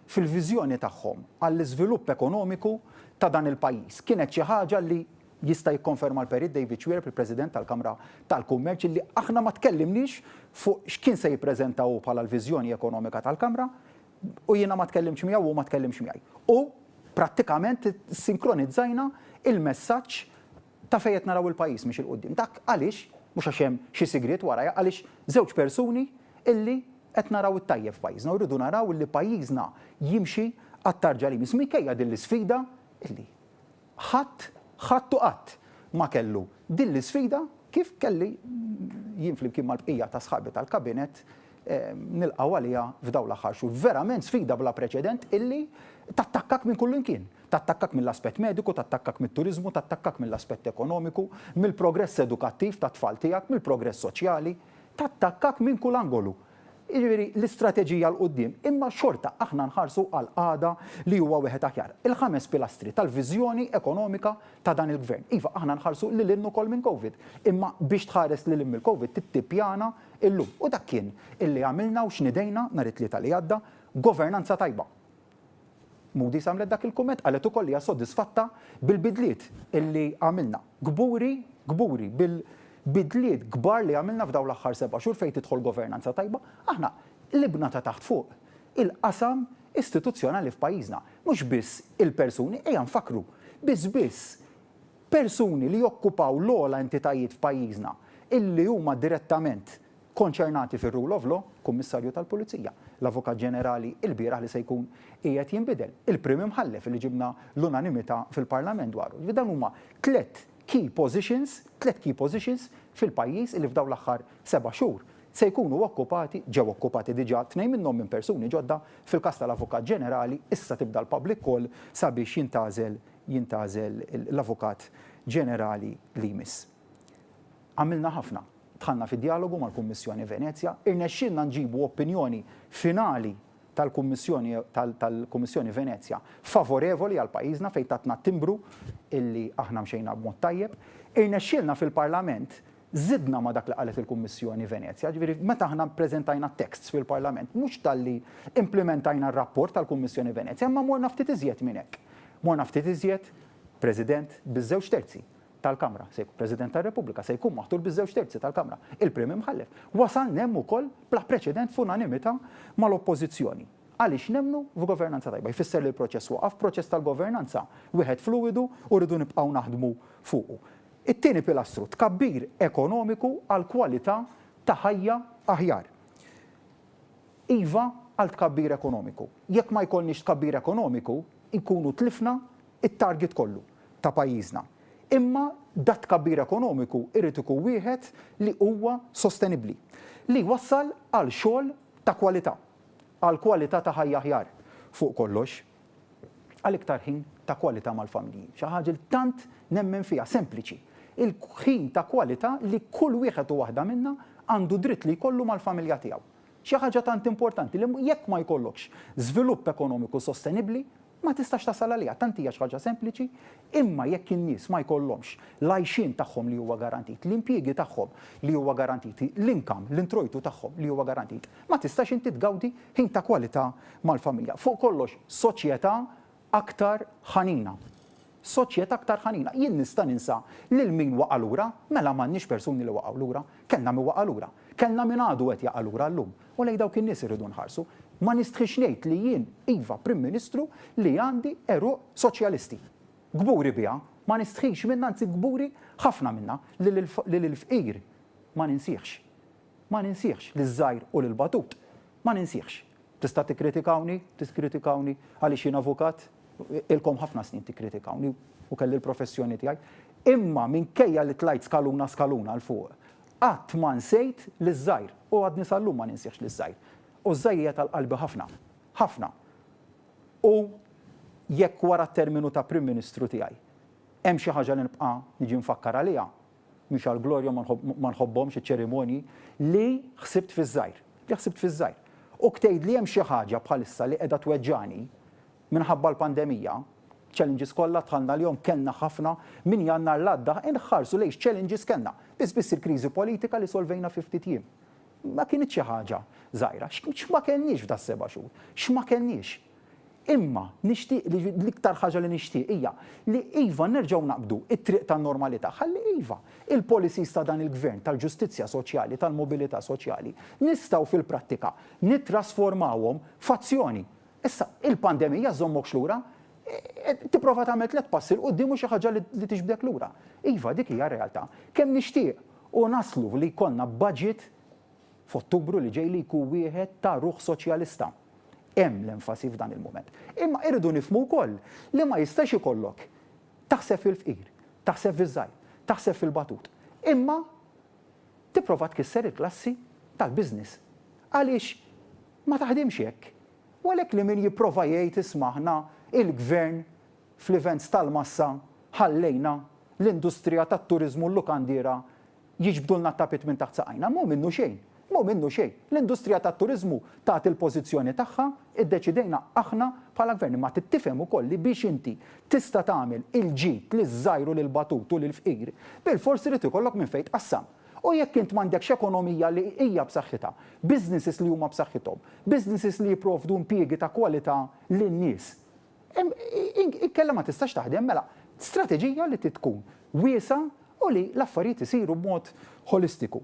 fil-viżjoni tagħhom għall-iżvilupp ekonomiku ta' dan il-pajjiż. Kienet xi ħaġa li jista' jikkonferma l-Perit David Xuereb, il-President tal-Kamra tal-Kummerċ, illi aħna ma tkellimniex fuq x'kien se jippreżenta hu bħala l-viżjoni ekonomika tal-Kamra u jiena ma tkellimtx miegħu u hu ma tkellimx miegħi. U prattikament sinkronizzajna il-messaġġ ta' fejn qed naraw il-pajjiż miexi 'l quddiem. Dak għaliex, mhux għax hemm xi sigriet warajha, għaliex żewġ persuni illi qed naraw it-tajjeb f'pajjiżna u rridu naraw illi pajjiżna jimxi għat-tarġa li jmiss minkejja din l-isfida illi ħadd, ħadd u qatt ma kellu din l-isfida kif kelli jien flimkien mal-bqija ta' sħabi tal-Kabinett nilqgħu għaliha f'dawn l-aħħar xhur. Verament sfida bla preċedent illi tattakkak minn kullimkien. Tattakkak mill-aspett mediku, tattakkak mit-turiżmu, tattakkak mill-aspett ekonomiku, mill-progress edukattiv tat-tfal tiegħek, mill-progress soċjali. Tattakkak minn kull angolu. Jiġifieri l-istrateġija 'l quddiem, imma xorta aħna nħarsu għal għada li huwa wieħed aħjar. Il-ħames pilastri tal-viżjoni ekonomika ta' dan il-Gvern. Iva, aħna nħarsu lil hinn ukoll minn Covid, imma biex tħares lil hinn mill-Covid trid tippjana illum. U dak kien illi għamilna u x'nidejna nhar it-Tlieta li għadda, governanza tajba. Moody's għamlet dak il-kumment, qalet ukoll li hija sodisfatta bil-bidliet illi għamilna. Kburi, kburi bil-bidliet kbar li għamilna f'dawn l-aħħar seba' xhur fejn tidħol governanza tajba. Aħna qlibna ta' taħt fuq il-qasam istituzzjonali f'pajjiżna. Mhux biss il-persuni, ejja nfakkru, biss biss persuni li jokkupaw l-ogħla entitajiet f'pajjiżna illi huma direttament. konċernati fir-rule of law, Kummissarju tal-Pulizija, l-Avukat Ġenerali ilbieraħ li se jkun qiegħed jinbidel, il-Prim Imħallef li ġibna l-unanimità fil-Parlament dwaru. Jiġifieri dawn huma tlett key positions, tlett key positions fil-pajjiż li f'dawn l-aħħar seba' xhur se jkunu okkupati, ġew okkupati diġà tnejn minnhom minn persuni ġodda, fil-każ tal-Avukat Ġenerali issa tibda l-public call sabiex jintgħażel jintgħażel l-Avukat Ġenerali li jmiss. Għamilna ħafna. Dħalna fi djalogu mal-Kummissjoni Venezja, irnexxielna nġibu opinjoni finali tal-Kummissjoni tal-Kummissjoni Venezja favorevoli għal pajjiżna fejn tatna timbru illi aħna mxejna b'mod tajjeb. Irnexxielna fil-Parlament żidna ma' dak li qalet il-Kummissjoni Venezja, ġifieri meta aħna ppreżentajna t-texts fil-Parlament mhux talli implimentajna r-rapport tal-Kummissjoni Venezja imma morna ftit iżjed minn hekk. Morna ftit iżjed, President, biż-żewġ terzi. tal-Kamra, se jkun President tar-Repubblika, se jkun maħtur biż-żewġ terzi tal-Kamra, il-Prim Imħallef. Wasalna hemm ukoll bla preċedent f'unanimità mal-Oppożizzjoni. Għaliex nemmnu f'governanza tajba. Jfisser li l-proċess waqaf, proċess tal-governanza wieħed fluwidu u rridu nibqgħu naħdmu fuqu. It-tieni pilastru, tkabbir ekonomiku għal kwalità ta' ħajja aħjar. Iva għal tkabbir ekonomiku. Jekk ma jkollniex tkabbir ekonomiku, inkunu tlifna it-target kollu ta' pajjiżna. Imma dat-tkabbir ekonomiku jrid ikun wieħed li huwa sostenibbli, li jwassal għal xogħol ta' kwalità, għal kwalità ta' ħajja aħjar, fuq kollox, għal iktar ħin ta' kwalità mal-familji. Xi ħaġa li tant nemmen fiha, sempliċi. Il-ħin ta' kwalità li kull wieħed u waħda minna għandu dritt li jkollu mal-familja tiegħu. Xi ħaġa tant importanti li jekk ma jkollokx żvilupp ekonomiku sostenibbli, Ma tistax tasal għaliha, tant hija xi ħaġa sempliċi, imma jekk in-nies ma jkollhomx l-għajxien tagħhom li huwa garantit, l-impjiegi tagħhom li huwa garantiti, l-income, l-introjtu tagħhom li huwa garantit, ma tistax inti tgawdi ħin ta' kwalità mal-familja. Fuq kollox, soċjetà aktar ħanina. Soċjetà aktar ħanina. Jien nista' ninsa lil min waqa' lura? Mela m'għandniex persuni li waqgħu lura. Kellna min waqa' lura. Kellna min għadu qed jaqa' lura llum. U lejn dawk in-nies irridu nħarsu. Ma nistħix ngħid li jien, iva, Prim Ministru li għandi għeruq soċjalisti. Kburi biha. Ma nistħix minnha, anzi kburi ħafna minnha, li lill-fqir ma ninsihx. Ma ninsihx. Liż-żgħir u lill-batut ma ninsihx. Tista' tikkritikawni, tiskritikawni għaliex jien avukat, ilkom ħafna snin tikkritikawni u kelli l-professjoni tiegħi. Imma minkejja li tlajt skaluna skaluna 'l fuq, qatt ma nsejt liż-żgħir u għadni sal-lum ma ninsihx liż-żgħir. U ż-żgħir qiegħed għal qalbi ħafna. Ħafna. U jekk wara t-terminu ta' Prim Ministru tiegħi hemm xi ħaġa li nibqa' niġi mfakkar għaliha, mhix għall-glorja ma nħobbhomx iċ-ċerimonji, li ħsibt fiż-żgħir. Li ħsibt fiż-żgħir. U tgħidli hemm xi ħaġa bħalissa li qiegħda tweġġagħni minħabba l-pandemija, challenges kollha dħalna għalihom, kellna ħafna, minn Jannar l-għadda inħarsu lejn x'challenges kellna. Biss biss il-kriżi politika li solvejna fi ftit jiem. Ma kinitx xi ħaġa żgħira. X'ma kellniex f'das-seba' xhur? X'ma kellniex? Imma nixtieq li l-iktar ħaġa li nixtieq hija li iva nerġgħu naqbdu t-triq tan-normalità ħalli iva il-policies ta' dan il-Gvern tal-ġustizzja soċjali, tal-mobilità soċjali nistgħu fil-prattika nittrasformawhom f'azzjoni. Issa, il-pandemija żżommokx lura, tipprova tagħmel tlett passi 'l quddiem u xi ħaġa li tiġbdek lura. Iva, dik hija r-realtà. Kemm nixtieq u naslu li jkollna budget f'Ottubru li ġej li jkun wieħed ta' ruħ soċjalista. Hemm l-enfasi f'dan il-mument. Imma irridu nifhmu wkoll li ma jistax ikollok taħseb fil-fqir, taħseb fiż-żgħir, taħseb fil-batut, imma tipprova tkisser il-klassi tal-business. Għaliex ma taħdimx hekk. U għalhekk li min jipprova jgħid isma' aħna il-Gvern fl-events tal-massa ħallejna l-industrija tat-turiżmu l-lukandiera Jiġbdulna t-tapit minn taħt saqajna. Mhu minnu xejn. Mhu minnu xejn. L-industrija tat-turiżmu tat il-pożizzjoni tagħha, iddeċidejna aħna bħala Gvern. Imma trid tifhem ukoll li biex inti tista' tagħmel il-ġid liż-żgħir u lill-batut u lill-fqir, bilfors irid ikollok minn fejn tqassam. U jekk int m'għandekx ekonomija li hija b'saħħitha, businesses li huma b'saħħithom, businesses li jipprovdu impjiegi ta' kwalità lin-nies, Inkella ma tistax taħdem, mela strateġija li trid tkun wiesgħa u li l-affarijiet isiru b'mod ħolistiku.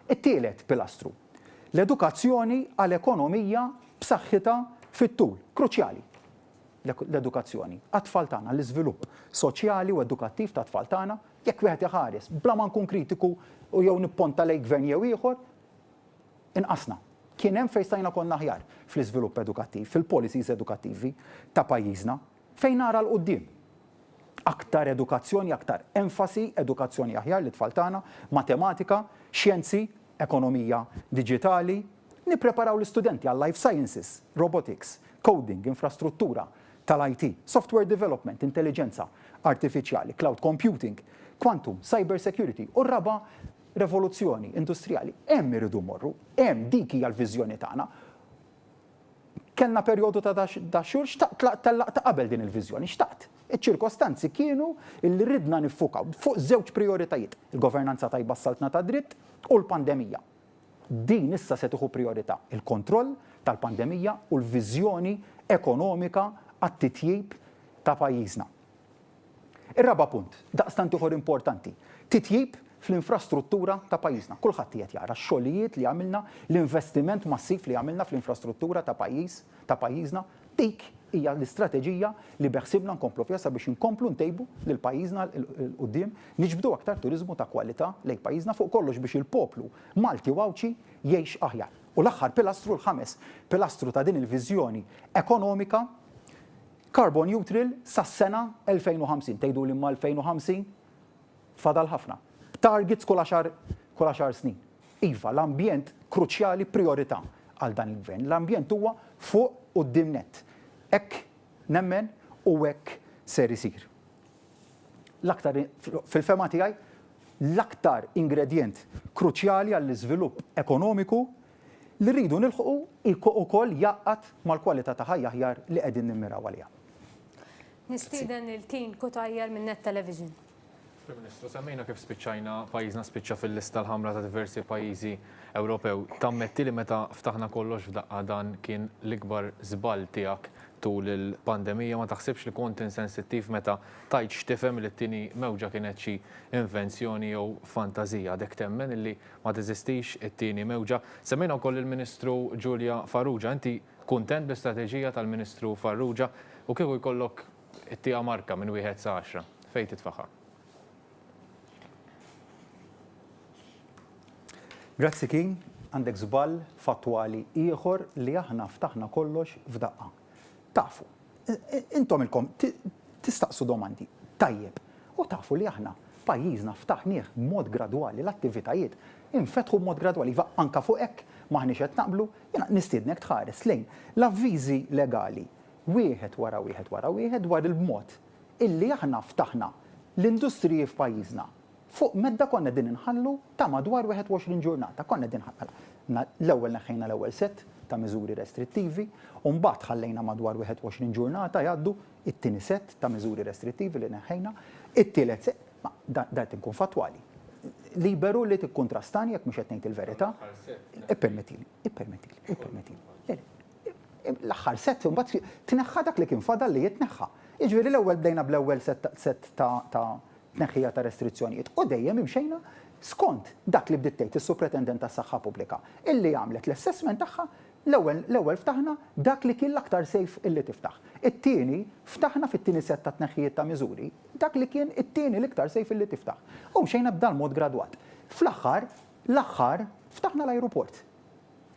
It-tielet pilastru, l-edukazzjoni għal ekonomija b'saħħitha fit-tul, kruċjali. L-edukazzjoni għat-tfal tagħna, l-iżvilupp soċjali u edukattiv tat-tfal tagħna, jekk wieħed iħares, bla ma nkun kritiku u jew nipponta lejn gvern jew ieħor, inqasna. Kien hemm fejn stajna konna aħjar fl-iżvilupp edukattiv, fil-policies edukattivi ta' pajjiżna, fejn nara 'l quddiem. Aktar edukazzjoni, aktar enfasi, edukazzjoni aħjar lit-tfal tagħna, matematika, xjenzi, ekonomija diġitali, nippreparaw l-istudenti għal-life sciences, robotics, coding, infrastruttura tal-IT, software development, intelliġenza artifiċjali, cloud computing, quantum, cyber security u r-raba' revoluzzjoni industrijali. Hemm irridu mmorru, hemm dik hija l-viżjoni tagħna. Kellna perjodu ta' da xhur, xtaqt tellaqt ta' qabel din il-viżjoni, xtaqt. Iċ-ċirkostanzi kienu li ridna niffukaw fuq żewġ prijoritajiet, il-governanza tajba s-saltna tad-dritt u l-pandemija. Din issa se tieħu prijorità, il-kontroll tal-pandemija u l-viżjoni ekonomika għat-titjib ta' pajjiżna. Ir-raba' punt, daqstant ieħor importanti, titjib fl-infrastruttura ta' pajjiżna. Kulħadd qiegħed jara x-xogħlijiet li għamilna, l-investiment massiv li għamilna fl-infrastruttura ta' pajjiż, ta' pajjiżna. Dik hija l-istrateġija li beħsiebna nkomplu fiha sabiex inkomplu ntejbu lil pajjiżna 'l quddiem, niġbdu aktar turiżmu ta' kwalità lejn pajjiżna, fuq kollox biex il-poplu Malti u Għawdxi jgħix aħjar. U l-aħħar pilastru, l-ħames pilastru ta' din il-viżjoni ekonomika, Carbon neutral sas-sena 2050. Tgħiduli imma 2050? Fadal ħafna. Targets kull għaxar kull għaxar snin. Iva, l-ambjent kruċjali prijorità għal dan il-Gvern. L-ambjent huwa fuq quddiem nett. Hekk nemmen u hekk ser isir. L-aktar, fil-fehma tiegħi, l-aktar ingredjent kruċjali għall-iżvilupp ekonomiku li rridu nilħqu ukoll jgħaqqad mal-kwalità ta' ħajja aħjar li qegħdin nimmiraw għaliha. Nistieden lil Keane Cutajar minn Net Television. Prim Ministru, semmejna kif spiċċajna, pajjiżna spiċċa fil-lista l-ħamra ta' diversi pajjiżi Ewropew. Tammetti li meta ftaħna kollox f'daqqa dan kien l-ikbar żball tiegħek tul il-pandemija? Ma taħsibx li kont insensittiv meta tajt x'tifhem li t-tieni mewġa kienet xi invenzjoni jew fantażija? Għadek temmen illi ma teżistix it-tieni mewġa? Semmejna wkoll lill-Ministru Julia Farrugia. Inti kuntent bl-istrateġija tal-Ministru Farrugia? U kieku jkollok ittiha marka minn wieħed sa għaxra, fejn titfagħha? Grazzi Keane, għandek żball fattwali ieħor li aħna ftaħna kollox f'daqqa. Tafu, intom ilkom tistaqsu domandi. Tajjeb, u tafu li aħna pajjiżna ftaħnieh b'mod gradwali, l-attivitajiet infetħu b'mod gradwali. Iva, anke fuq hekk m'aħniex qed naqblu, jiena nistiednek tħares lejn l-avviżi legali wieħed wara wieħed wara wieħed dwar il-mod illi aħna ftaħna l-industriji f'pajjiżna fuq medda konna qegħdin inħallu ta' madwar 21 ġurnata. Konna qegħdin mela, l-ewwel neħħejna l-ewwel sett ta' miżuri restrittivi u mbagħad ħallejna madwar 21 ġurnata jgħaddu it-tieni sett ta' miżuri restrittivi li neħħejna, it-tielet sett, ma dan qed inkun fattwali. Liberu li tikkuntrastani jekk mhux qed ngħid il-verità. Ippermettili, ippermettili, ippermettili. L-aħħar sett imbagħad tneħħa dak li kien fadal li jitneħħa. Jiġifieri l-ewwel bdejna bl-ewwel sett ta' tneħħija ta' restrizzjonijiet u dejjem imxejna skont dak li bdiet tgħid is-Supretendent tas-Saħħa Pubblika illi għamlet l-assessment tagħha l-ewwel l-ewwel ftaħna dak li kien l-aktar safe illi tiftaħ. It-tieni ftaħna fit-tieni sett ta' tneħħijiet ta' miżuri dak li kien it-tieni l-iktar safe illi tiftaħ. U mxejna b'dal-mod gradwat. Fl-aħħar l-aħħar ftaħna l-ajruport.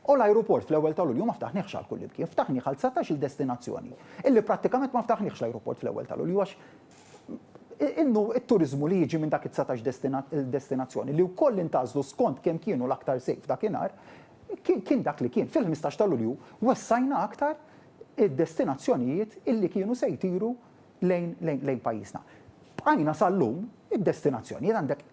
U l-ajruport fl-ewwel ta' Lulju ma ftaħniehx għal kullimkien, ftaħnieh għal 19-il destinazzjoni, illi prattikament ma ftaħniehx l-ajruport fl-ewwel ta' Lulju għax innu t-turiżmu li jiġi minn dak it-19 destinazzjoni li wkoll intgħażlu skont kemm kienu l-aktar safe dakinhar, kien dak li kien. Fil-15 ta' Lulju wessajna aktar id-destinazzjonijiet illi kienu se jtiru lejn lejn pajjiżna. Bqajna sal-lum id-destinazzjonijiet għandek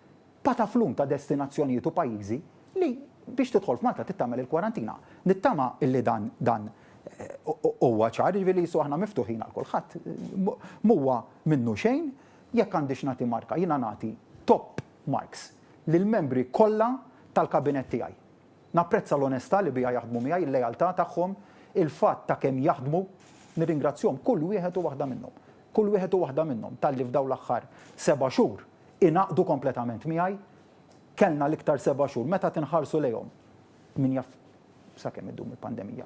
pataflun ta' destinazzjonijiet u pajjiżi li biex tidħol f'Malta trid tagħmel il-kwarantina. Nittama illi dan dan huwa ċar, jiġifieri qisu aħna miftuħin għal kulħadd. M'huwa minnu xejn, jekk għandix nagħti marka, jiena nagħti top marks lill-membri kollha tal-kabinett tiegħi. Napprezza l-onestà li biha jaħdmu miegħi, il-lealtà tagħhom, il-fatt ta' kemm jaħdmu, nirringrazzjahom kull wieħed u waħda minnhom. Kull wieħed u waħda minnhom talli f'dawn l-aħħar seba' xhur ingħaqdu kompletament miegħi. Kellna l-iktar seba' xhur meta tinħarsu lejhom, min jaf sakemm iddum il-pandemija.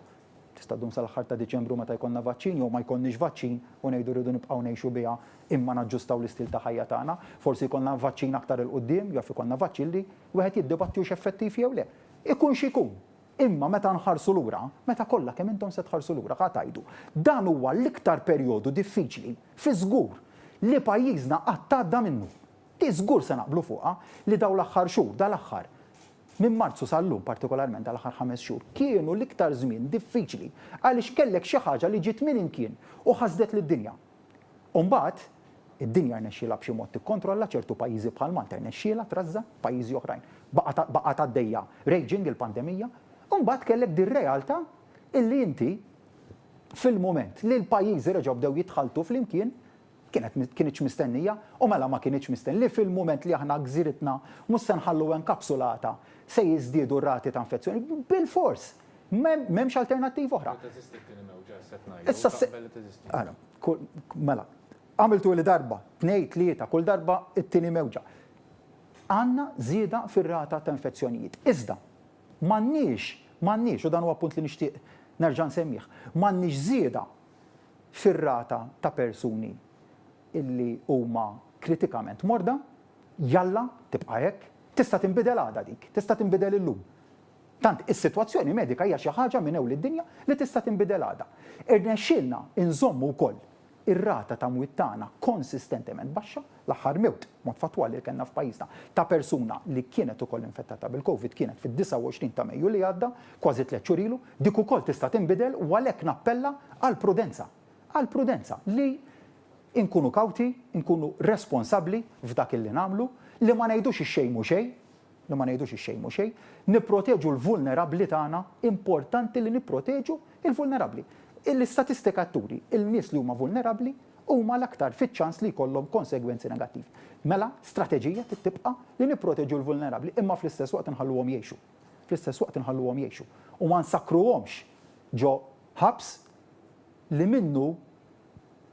Tista' ddum sal-aħħar ta' Diċembru meta jkollna vaċċin jew ma jkollniex vaċċin u ngħidu rridu nibqgħu ngħixu biha imma naġġustaw l-istil ta' ħajja tagħna. Forsi jkollna vaċċin aktar 'il quddiem, jaf ikollna vaċċin li wieħed jiddibatti hux effettiv jew le. Ikun x'ikun. Imma meta nħarsu lura, meta kollha kemm intom se tħarsu lura, ħa tgħidu, dan huwa l-iktar perjodu diffiċli, fiż-żgur, li pajjiżna qatt għadda minnu. Di żgur se naqblu fuqha li dawn l-aħħar xhur, dal-aħħar, minn Marzu sal-lum partikolarment dal-aħħar ħames xhur, kienu l-iktar żmien diffiċli għaliex kellek xi ħaġa li ġiet minn imkien u ħasdet lid-dinja. U mbagħad, id-dinja rnexxielha b'xi mod tikkontrolla, ċertu pajjiżi bħal Malta rnexxielha trażża', pajjiżi oħrajn baqgħet baqgħet għaddejja raging il-pandemija. U mbagħad kellek dir-realtà illi inti fil-mument li l-pajjiżi reġgħu bdew jitħalltu flimkien, Kienet kinitx mistennija, u mela ma kinitx misten li fil-mument li aħna gżiritna mhux se nħalluha enkapsulata se jiżdiedu r-rati ta' infezzjoni. Bilfors! M'hemmx alternattiva oħra. Li teżisti t-tieni mewġa issa qed ngħidu, Issa se taqbel li teżisti. Ara, kull, mela, għamiltuli darba, tnejn, tlieta, kull darba t-tieni mewġa. Għandna żieda fir-rata ta' infezzjonijiet. Iżda, m'għandniex, m'għandniex, u dan huwa punt li nixtieq nerġa' nsemmih, m'għandniex żieda fir-rata ta' persuni illi huma kritikament morda, jalla tibqa' hekk, tista' tinbidel għada dik, tista' tinbidel illum. Tant is-sitwazzjoni medika hija xi ħaġa minn ewl id-dinja li tista' tinbidel għada. Irnexxielna nżommu wkoll ir-rata ta' mwiet tagħna konsistentement baxxa, l-aħħar mewt, b'mod fattwali li kellna f'pajjiżna, ta' persuna li kienet ukoll infettata bil-Covid kienet fid-29 ta' Mejju li għadda, kważi tlett xhur ilu, dik ukoll tista' tinbidel u għalhekk nappella għall-prudenza, għall-prudenza li nkunu kawti, nkunu responsabbli f'dak illi nagħmlu, li ma ngħidux ix-xejn mhu xejn, li ma ngħidux ix-xejn mhu xejn, nipproteġu l-vulnerabbli tagħna, importanti li nipproteġu l-vulnerabbli. L-istatistika turi, il-nies li huma vulnerabbli huma l-aktar fiċ-ċans li jkollhom konsegwenzi negattivi. Mela, strateġija trid tibqa' li nipproteġu l-vulnerabbli imma fl-istess waqt inħalluhom jgħixu. Fl-istess waqt inħalluhom jgħixu u ma nsakkruhomx ġo ħabs li minnu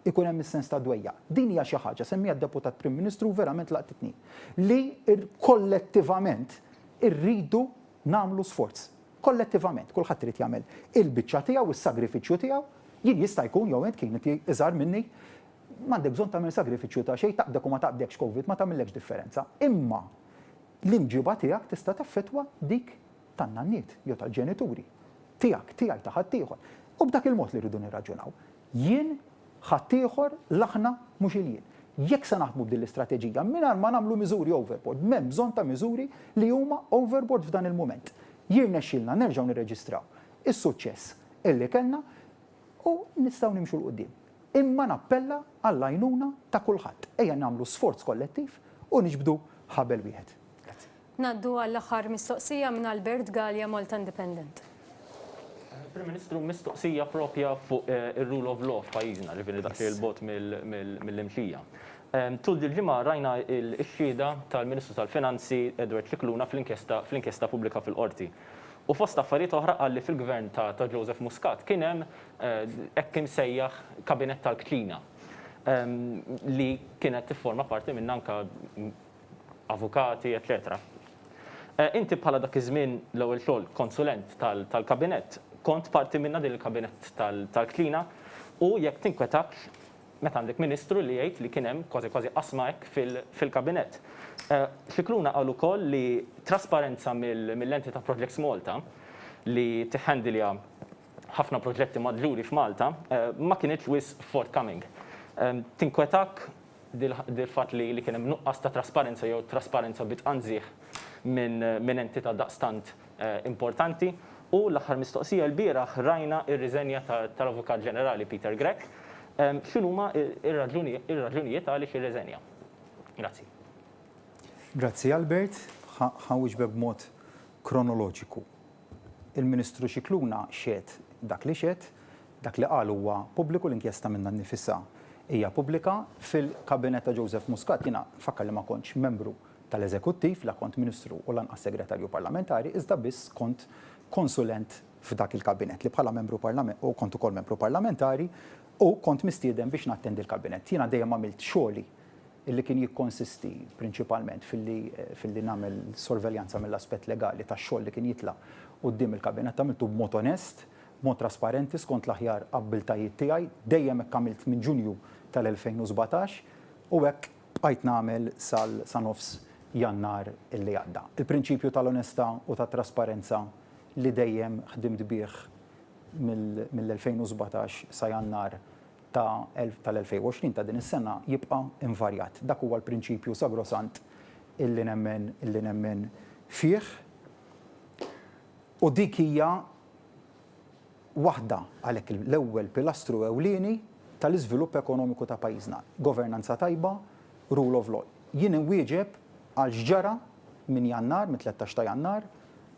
ikun hemm is-sens ta' dwejjaq. Din hija xi ħaġa, semmiha d-Deputat Prim Ministru u verament laqtitni, li kollettivament irridu nagħmlu sforz. Kollettivament, kulħadd irid jagħmel il-biċċa tiegħu, is-sagrifiċċju tiegħu. Jien jista' jkun, jew int kien inti iżgħar minni, m'għandek bżonn tagħmel sagrifiċċju ta' xejn, taqbdek u ma taqbdekx Covid ma tagħmillekx differenza. Imma l-imġiba tiegħek tista' taffettwa dik tan-nanniet jew tal-ġenituri tiegħek, tiegħi, ta' ħaddieħor. U b'dak il-mod li rridu nirraġunaw. Jien, ħaddieħor, l-aħna, mhux il-jien. Jekk se naħdmu b'din l-istrateġija, mingħajr ma nagħmlu miżuri overboard, m'hemm bżonn ta' miżuri li huma overboard f'dan il-mument. Jirnexxielna nerġgħu nirreġistraw is-suċċess illi kellna u nistgħu nimxu 'l quddiem. Imma nappella għall-għajnuna ta' kulħadd. Ejja nagħmlu sforz kollettiv u niġbdu ħabel wieħed. Grazzi. Ngħaddu għall-aħħar mistoqsija minn Albert Galea, Malta Independent. Prim Ministru, mistoqsija propja fuq ir-rule of law f'pajjiżna, ġifieri daqsxejn 'il bogħod mill-imxija. Tul dil-ġimgħa rajna x-xhieda tal-Ministru tal-Finanzi Edward Scicluna fl-inkjesta fl-inkjesta pubblika fil-Qorti. U fost affarijiet oħra qal li fil-Gvern ta' Joseph Muscat kien hemm hekk imsejjaħ kabinett tal-kċina li kienet tifforma parti minnha anke avukati, eċċetera. Inti bħala dak iż-żmien l-ewwel xogħol konsulent tal-kabinett, kont parti minnha din il-kabinett tal-kċina u jekk tinkwetakx meta għandek ministru li jgħid li kien hemm kważi kważi qasma hekk fil-kabinett. Scicluna qal ukoll li trasparenza mill-entità Projects Malta li tiħħandilja ħafna proġetti maġġuri f'Malta ma kinitx wisq forthcoming. Tinkwetak dil-fatt li kien hemm nuqqas ta' trasparenza jew trasparenza bi tqanżih minn entità daqstant importanti? U l-aħħar mistoqsija, ilbieraħ rajna r-riżenja tal-Avukat Ġenerali Peter Grech. X'inhuma r-raġunijiet għaliex irriżenja? Grazzi. Grazzi Albert. Ħa nwieġbek b'mod kronoloġiku. Il-Ministru Scicluna xehed dak li xehed, dak li qal huwa pubbliku, l-inkjesta minnha nnifisha hija pubblika. Fil-Kabinett ta' Joseph Muscat jiena nfakkar li ma kontx membru tal-Eżekuttiv, la kont Ministru u lanqas Segretarju Parlamentari, iżda biss kont konsulent f'dak il-Kabinett li bħala membru u kont ukoll membru parlamentari u kont mistieden biex nattendi l-Kabinett. Jiena dejjem għamilt xogħli li kien jikkonsisti prinċipalment filli filli nagħmel sorveljanza mill-aspett legali tax-xogħol li kien jitla' quddiem il-Kabinett. Għamiltu b'mod onest. b'mod trasparenti skont l-aħjar abbiltajiet tiegħi, dejjem hekk għamilt minn Ġunju tal-2017 u hekk bqajt nagħmel sal sa nofs Jannar li għadda. Il-prinċipju tal-onestà u tat-trasparenza li dejjem ħdimt bih mill-2017 sa Jannar ta' tal-2020 ta' din is-sena jibqa' invarjat. Dak huwa l-prinċipju sagrosant illi nemmen illi nemmen fih u dik hija waħda għalhekk l-ewwel pilastru ewlieni tal-iżvilupp ekonomiku ta' pajjiżna. Governanza tajba, rule of law. Jien inwieġeb għal x'ġara minn Jannar, mit-13 ta' Jannar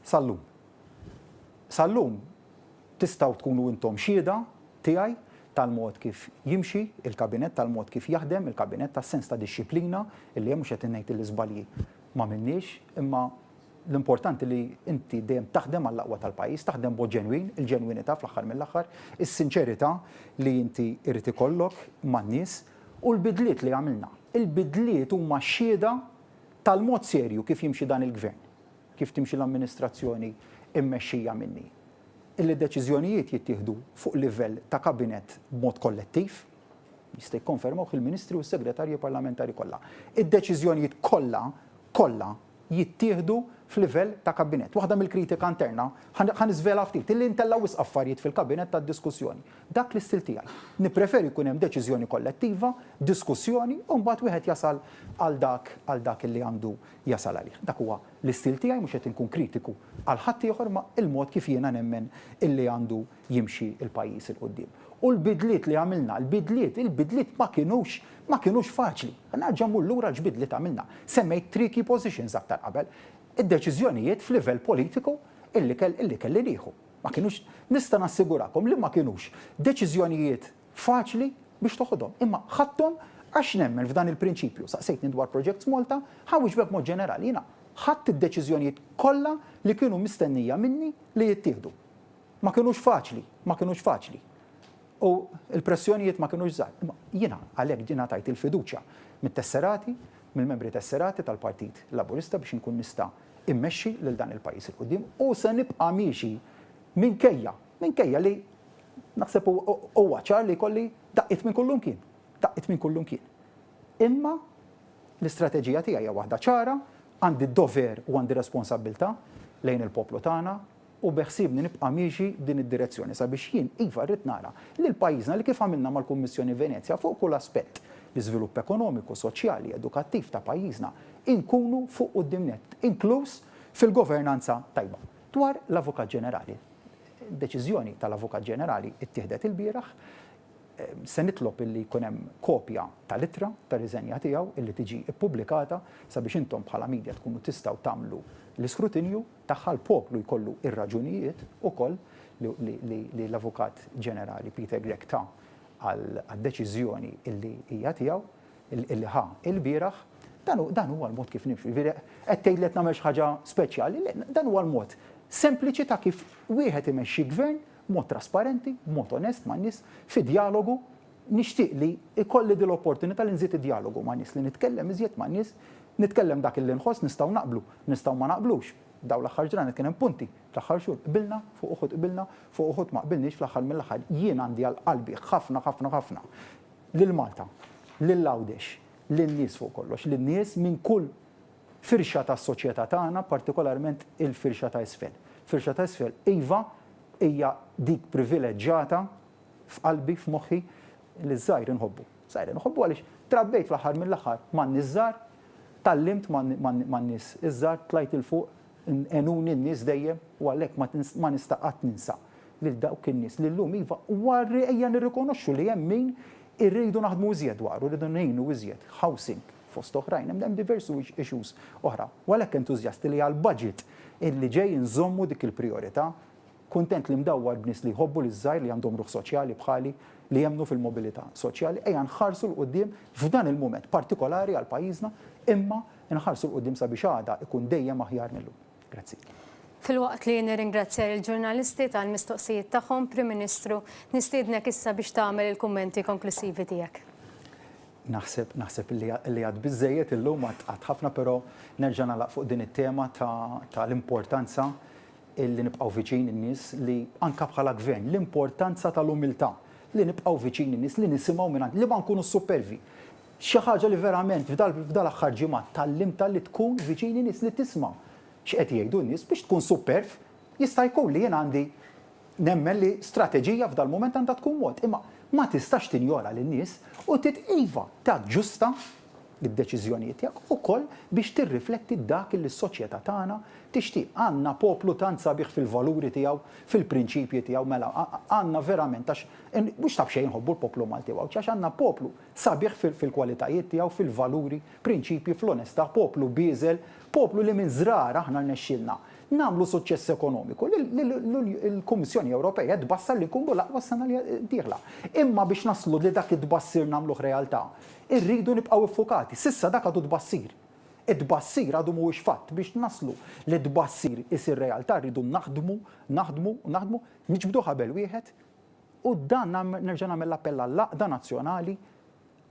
sal-lum. Sal-lum tistgħu tkunu intom xhieda tiegħi tal-mod kif jimxi l-Kabinett, tal-mod kif jaħdem il-Kabinett, tas-sens ta' dixxiplina li hemm, mhux qed ngħid li żbalji m'għamilniex, imma l-importanti li inti dejjem taħdem għall-aqwa tal-pajjiż, taħdem b'mod ġenwin, il-ġenwinità fl-aħħar mill-aħħar, is-sinċerità li inti jrid ikollok man-nies u l-bidliet li għamilna. Il-bidliet huma xhieda tal-mod serju kif jimxi dan il-Gvern, kif timxi l-amministrazzjoni mmexxija minni. Illi d-deċiżjonijiet jittieħdu fuq livell ta' Kabinett b'mod kollettiv, jista' jikkonfermawh il-Ministri u s-Segretarji Parlamentari kollha. Id-deċiżjonijiet kollha, kollha jittieħdu f'livell ta' Kabinett. Waħda mill-kritika interna, ħa niżvela ftit, illi ntellgħu wisq affarijiet fil-Kabinett għad-diskussjoni. Dak l-istil tiegħi. Nippreferi jkun hemm deċiżjoni kollettiva, diskussjoni u mbagħad wieħed jasal għal dak għal dak illi għandu jasal għalih. Dak huwa l-istil tiegħi, mhux qed inkun kritiku għal ħaddieħor imma il-mod kif jiena nemmen illi għandu jimxi l-pajjiż 'il quddiem. U l-bidliet li għamilna, l-bidliet, il-bidliet ma kinux, ma kinux faċli. Nerġa' mmur lura għal x'bidliet għamilna. Semmejt three key positions aktar qabel. Id-deċiżjonijiet f'livell politiku illi kell illi kelli nieħu. Ma kinux, nista' nassigurakom li ma kinux deċiżjonijiet faċli biex toħodhom. Imma ħadthom għax nemmen f'dan il-prinċipju. Saqsejtni dwar Projects Malta, ħa wieġbek b'mod ġenerali. Jiena ħadt id-deċiżjonijiet kollha li kienu mistennija minni li jittieħdu. Ma kinux faċli, ma kinux faċli. U l-pressjonijiet ma kinux żgħar. Imma jiena għalhekk ingħatajt il-fiduċja mit-tesserati, mill-membri tesserati tal-Partit Laburista biex inkun nista' immexxi lil dan il-pajjiż 'il quddiem u se nibqa' miexi minkejja, minkejja li Naħseb huwa ċar li jkolli daqqiet minn kullumkien, daqqiet minn kullumkien. Imma l-istrateġija tiegħi hija waħda ċara, għandi d-dover u għandi responsabbiltà lejn il-poplu tagħna u beħsiebni nibqa' miexi f'din id-direzzjoni sabiex jien iva rrid nara lil pajjiżna li kif għamilna mal-Kummissjoni Venezja fuq kull aspett, l-iżvilupp ekonomiku, soċjali, edukattiv ta' pajjiżna, inkunu fuq quddiem nett, inkluż fil-governanza tajba. Dwar l-Avukat Ġenerali, Deċiżjoni tal-Avukat Ġenerali ttieħdet ilbieraħ. Se nitlob illi jkun hemm kopja tal-ittra ta' riżenja tiegħu illi tiġi ppubblikata sabiex intom bħala media tkunu tistgħu tagħmlu l-iskrutinju tagħha, l-poplu jkollu r-raġunijiet ukoll li l-Avukat Ġenerali Peter Grech ta għad-deċiżjoni illi hija tiegħu. li ħa ilbieraħ, dan dan huwa l-mod kif nimxu. Jiġifieri qed tgħid li qed nagħmel xi ħaġa speċjali, le, dan huwa l-mod sempliċi ta' kif wieħed imexxi gvern b'mod trasparenti, b'mod onest man-nies, fi djalogu. Nixtieq li jkolli din l-opportunità li nżid id-djalogu man-nies, li nitkellem iżjed man-nies, nitkellem dak li nħoss, nistgħu naqblu, nistgħu ma naqblux. Dawn l-aħħar ġranet kien hemm punti fl-aħħar xhur qbilna, fuq uħud qbilna, fuq uħud ma qbilniex, fl-aħħar mill-aħħar jien għandi għal qalbi ħafna ħafna ħafna lil Malta, lil Għawdex, lin-nies fuq kollox, lin-nies minn kull firxa tas-soċjetà tagħna, partikolarment il-firxa ta' isfel. Firxa ta' isfel, iva, hija dik privileġġjata f'qalbi, f'moħħi, li ż-żgħir inħobbu. Żgħir inħobbu għaliex trabbejt fl-aħħar mill-aħħar man-nies żgħar, tgħallimt man-nies iż-żgħar, tlajt 'il fuq, għenuni n-nies dejjem u għalhekk ma nista' qatt ninsa lil dawk in-nies li llum iva huwa ejja nirrikonoxxu li hemm min irridu naħdmu iżjed dwaru, irridu ngħinu iżjed, housing fost oħrajn, hemm diversi issues oħra. U għalhekk entużjasti li għall-budget illi ġej inżommu dik il-prijorità, kuntent li mdawwar b'nies li jħobbu liż-żgħir, li għandhom ruħ soċjali bħali, li jemmnu fil-mobilità soċjali, ejja nħarsu 'l quddiem f'dan il-mument partikolari għal pajjiżna, imma nħarsu 'l quddiem sabiex għada ikun dejjem aħjar mil-lum. Grazzi. Filwaqt li nirringrazzja lill-ġurnalisti tal-mistoqsijiet tagħhom, Prim Ministru, nistiednek issa biex tagħmel il-kummenti konklusivi tiegħek. Naħseb, naħseb li li għad biżżejjed illum għad għad ħafna però nerġa' nagħlaq fuq din it-tema ta' ta' l-importanza. Illi nibqgħu viċin in-nies li anke bħala gvern l-importanza tal-umiltà, li nibqgħu viċin in-nies, li nisimgħu mingħand, li ma nkunux suppervi. Xi ħaġa li verament f'dal-aħħar ġimgħat tgħallimtha li tkun viċin in-nies, li tisma' x'qed jgħidu n-nies biex tkun supperv. Jista' jkun li jien għandi nemmen li strateġija f'dal-mument għandha tkun mod, imma ma tistax tinjora lin-nies u trid iva taġġusta d-deċiżjonijiet tiegħek ukoll biex tirrifletti dak li s-soċjetà tagħna tixtieq. Għandna poplu tant sabiħ fil-valuri tiegħu, fil-prinċipji tiegħu, mela għandna verament għax mhux ta' b'xejn inħobbu l-poplu Malti u Għawdxi għax għandna poplu sabiħ fil-kwalitajiet tiegħu, fil-valuri, prinċipji, fl-onestà, poplu bieżel, poplu li minn żrar aħna rnexxielna nagħmlu suċċess ekonomiku li l-Kummissjoni Ewropea qed tbassar li nkunu l-aqwa s-sena d-dieħla. Imma biex naslu li dak it-tbassir nagħmluh realtà, irridu nibqgħu iffukati. S'issa dak għadu tbassir. It-tbassir għadu mhuwiex fatt. Biex naslu li t-tbassir isir realtà rridu naħdmu, naħdmu u naħdmu, niġbdu ħabel wieħed u dan nerġa' nagħmel l-appell għall-għaqda nazzjonali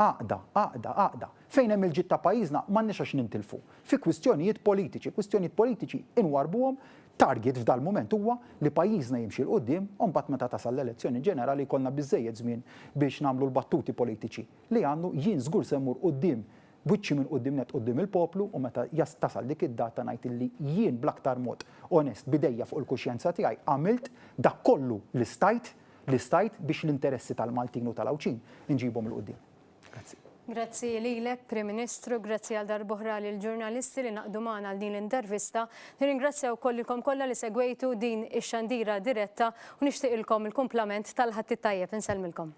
Għaqda, għaqda, għaqda. Fejn hemm il-ġid ta' pajjiżna m'għandniex għax nintilfu. Fi kwistjonijiet politiċi, kwistjonijiet politiċi inwarrbuhom, target f'dal-mument huwa li pajjiżna jimxi 'l quddiem u mbagħad meta tasal l-elezzjoni ġenerali jkollna biżżejjed żmien biex nagħmlu l-battuti politiċi li għandu. Jien żgur se mmur quddiem b'wiċċi minn quddiem nett quddiem il-poplu u meta tasal dik id-data ngħid illi jien bl-aktar mod onest b'idejja fuq il-kuxjenza tiegħi għamilt dak kollu li stajt li stajt biex l-interessi tal-Maltin u tal-Għawdxin inġibhom 'il quddiem. Grazzi. Grazzi lilek, Prim Ministru, grazzi għal darb'oħra lill-ġurnalisti li ngħaqdu magħna għal din l-intervista. Nirringrazzja wkoll lilkom kollha li segwejtu din ix-xandira diretta u nixtieqilkom il-kumplament tal-Ħadd it-tajjeb. Insellmilkom.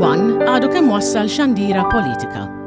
One għadu kemm wassal xandira politika.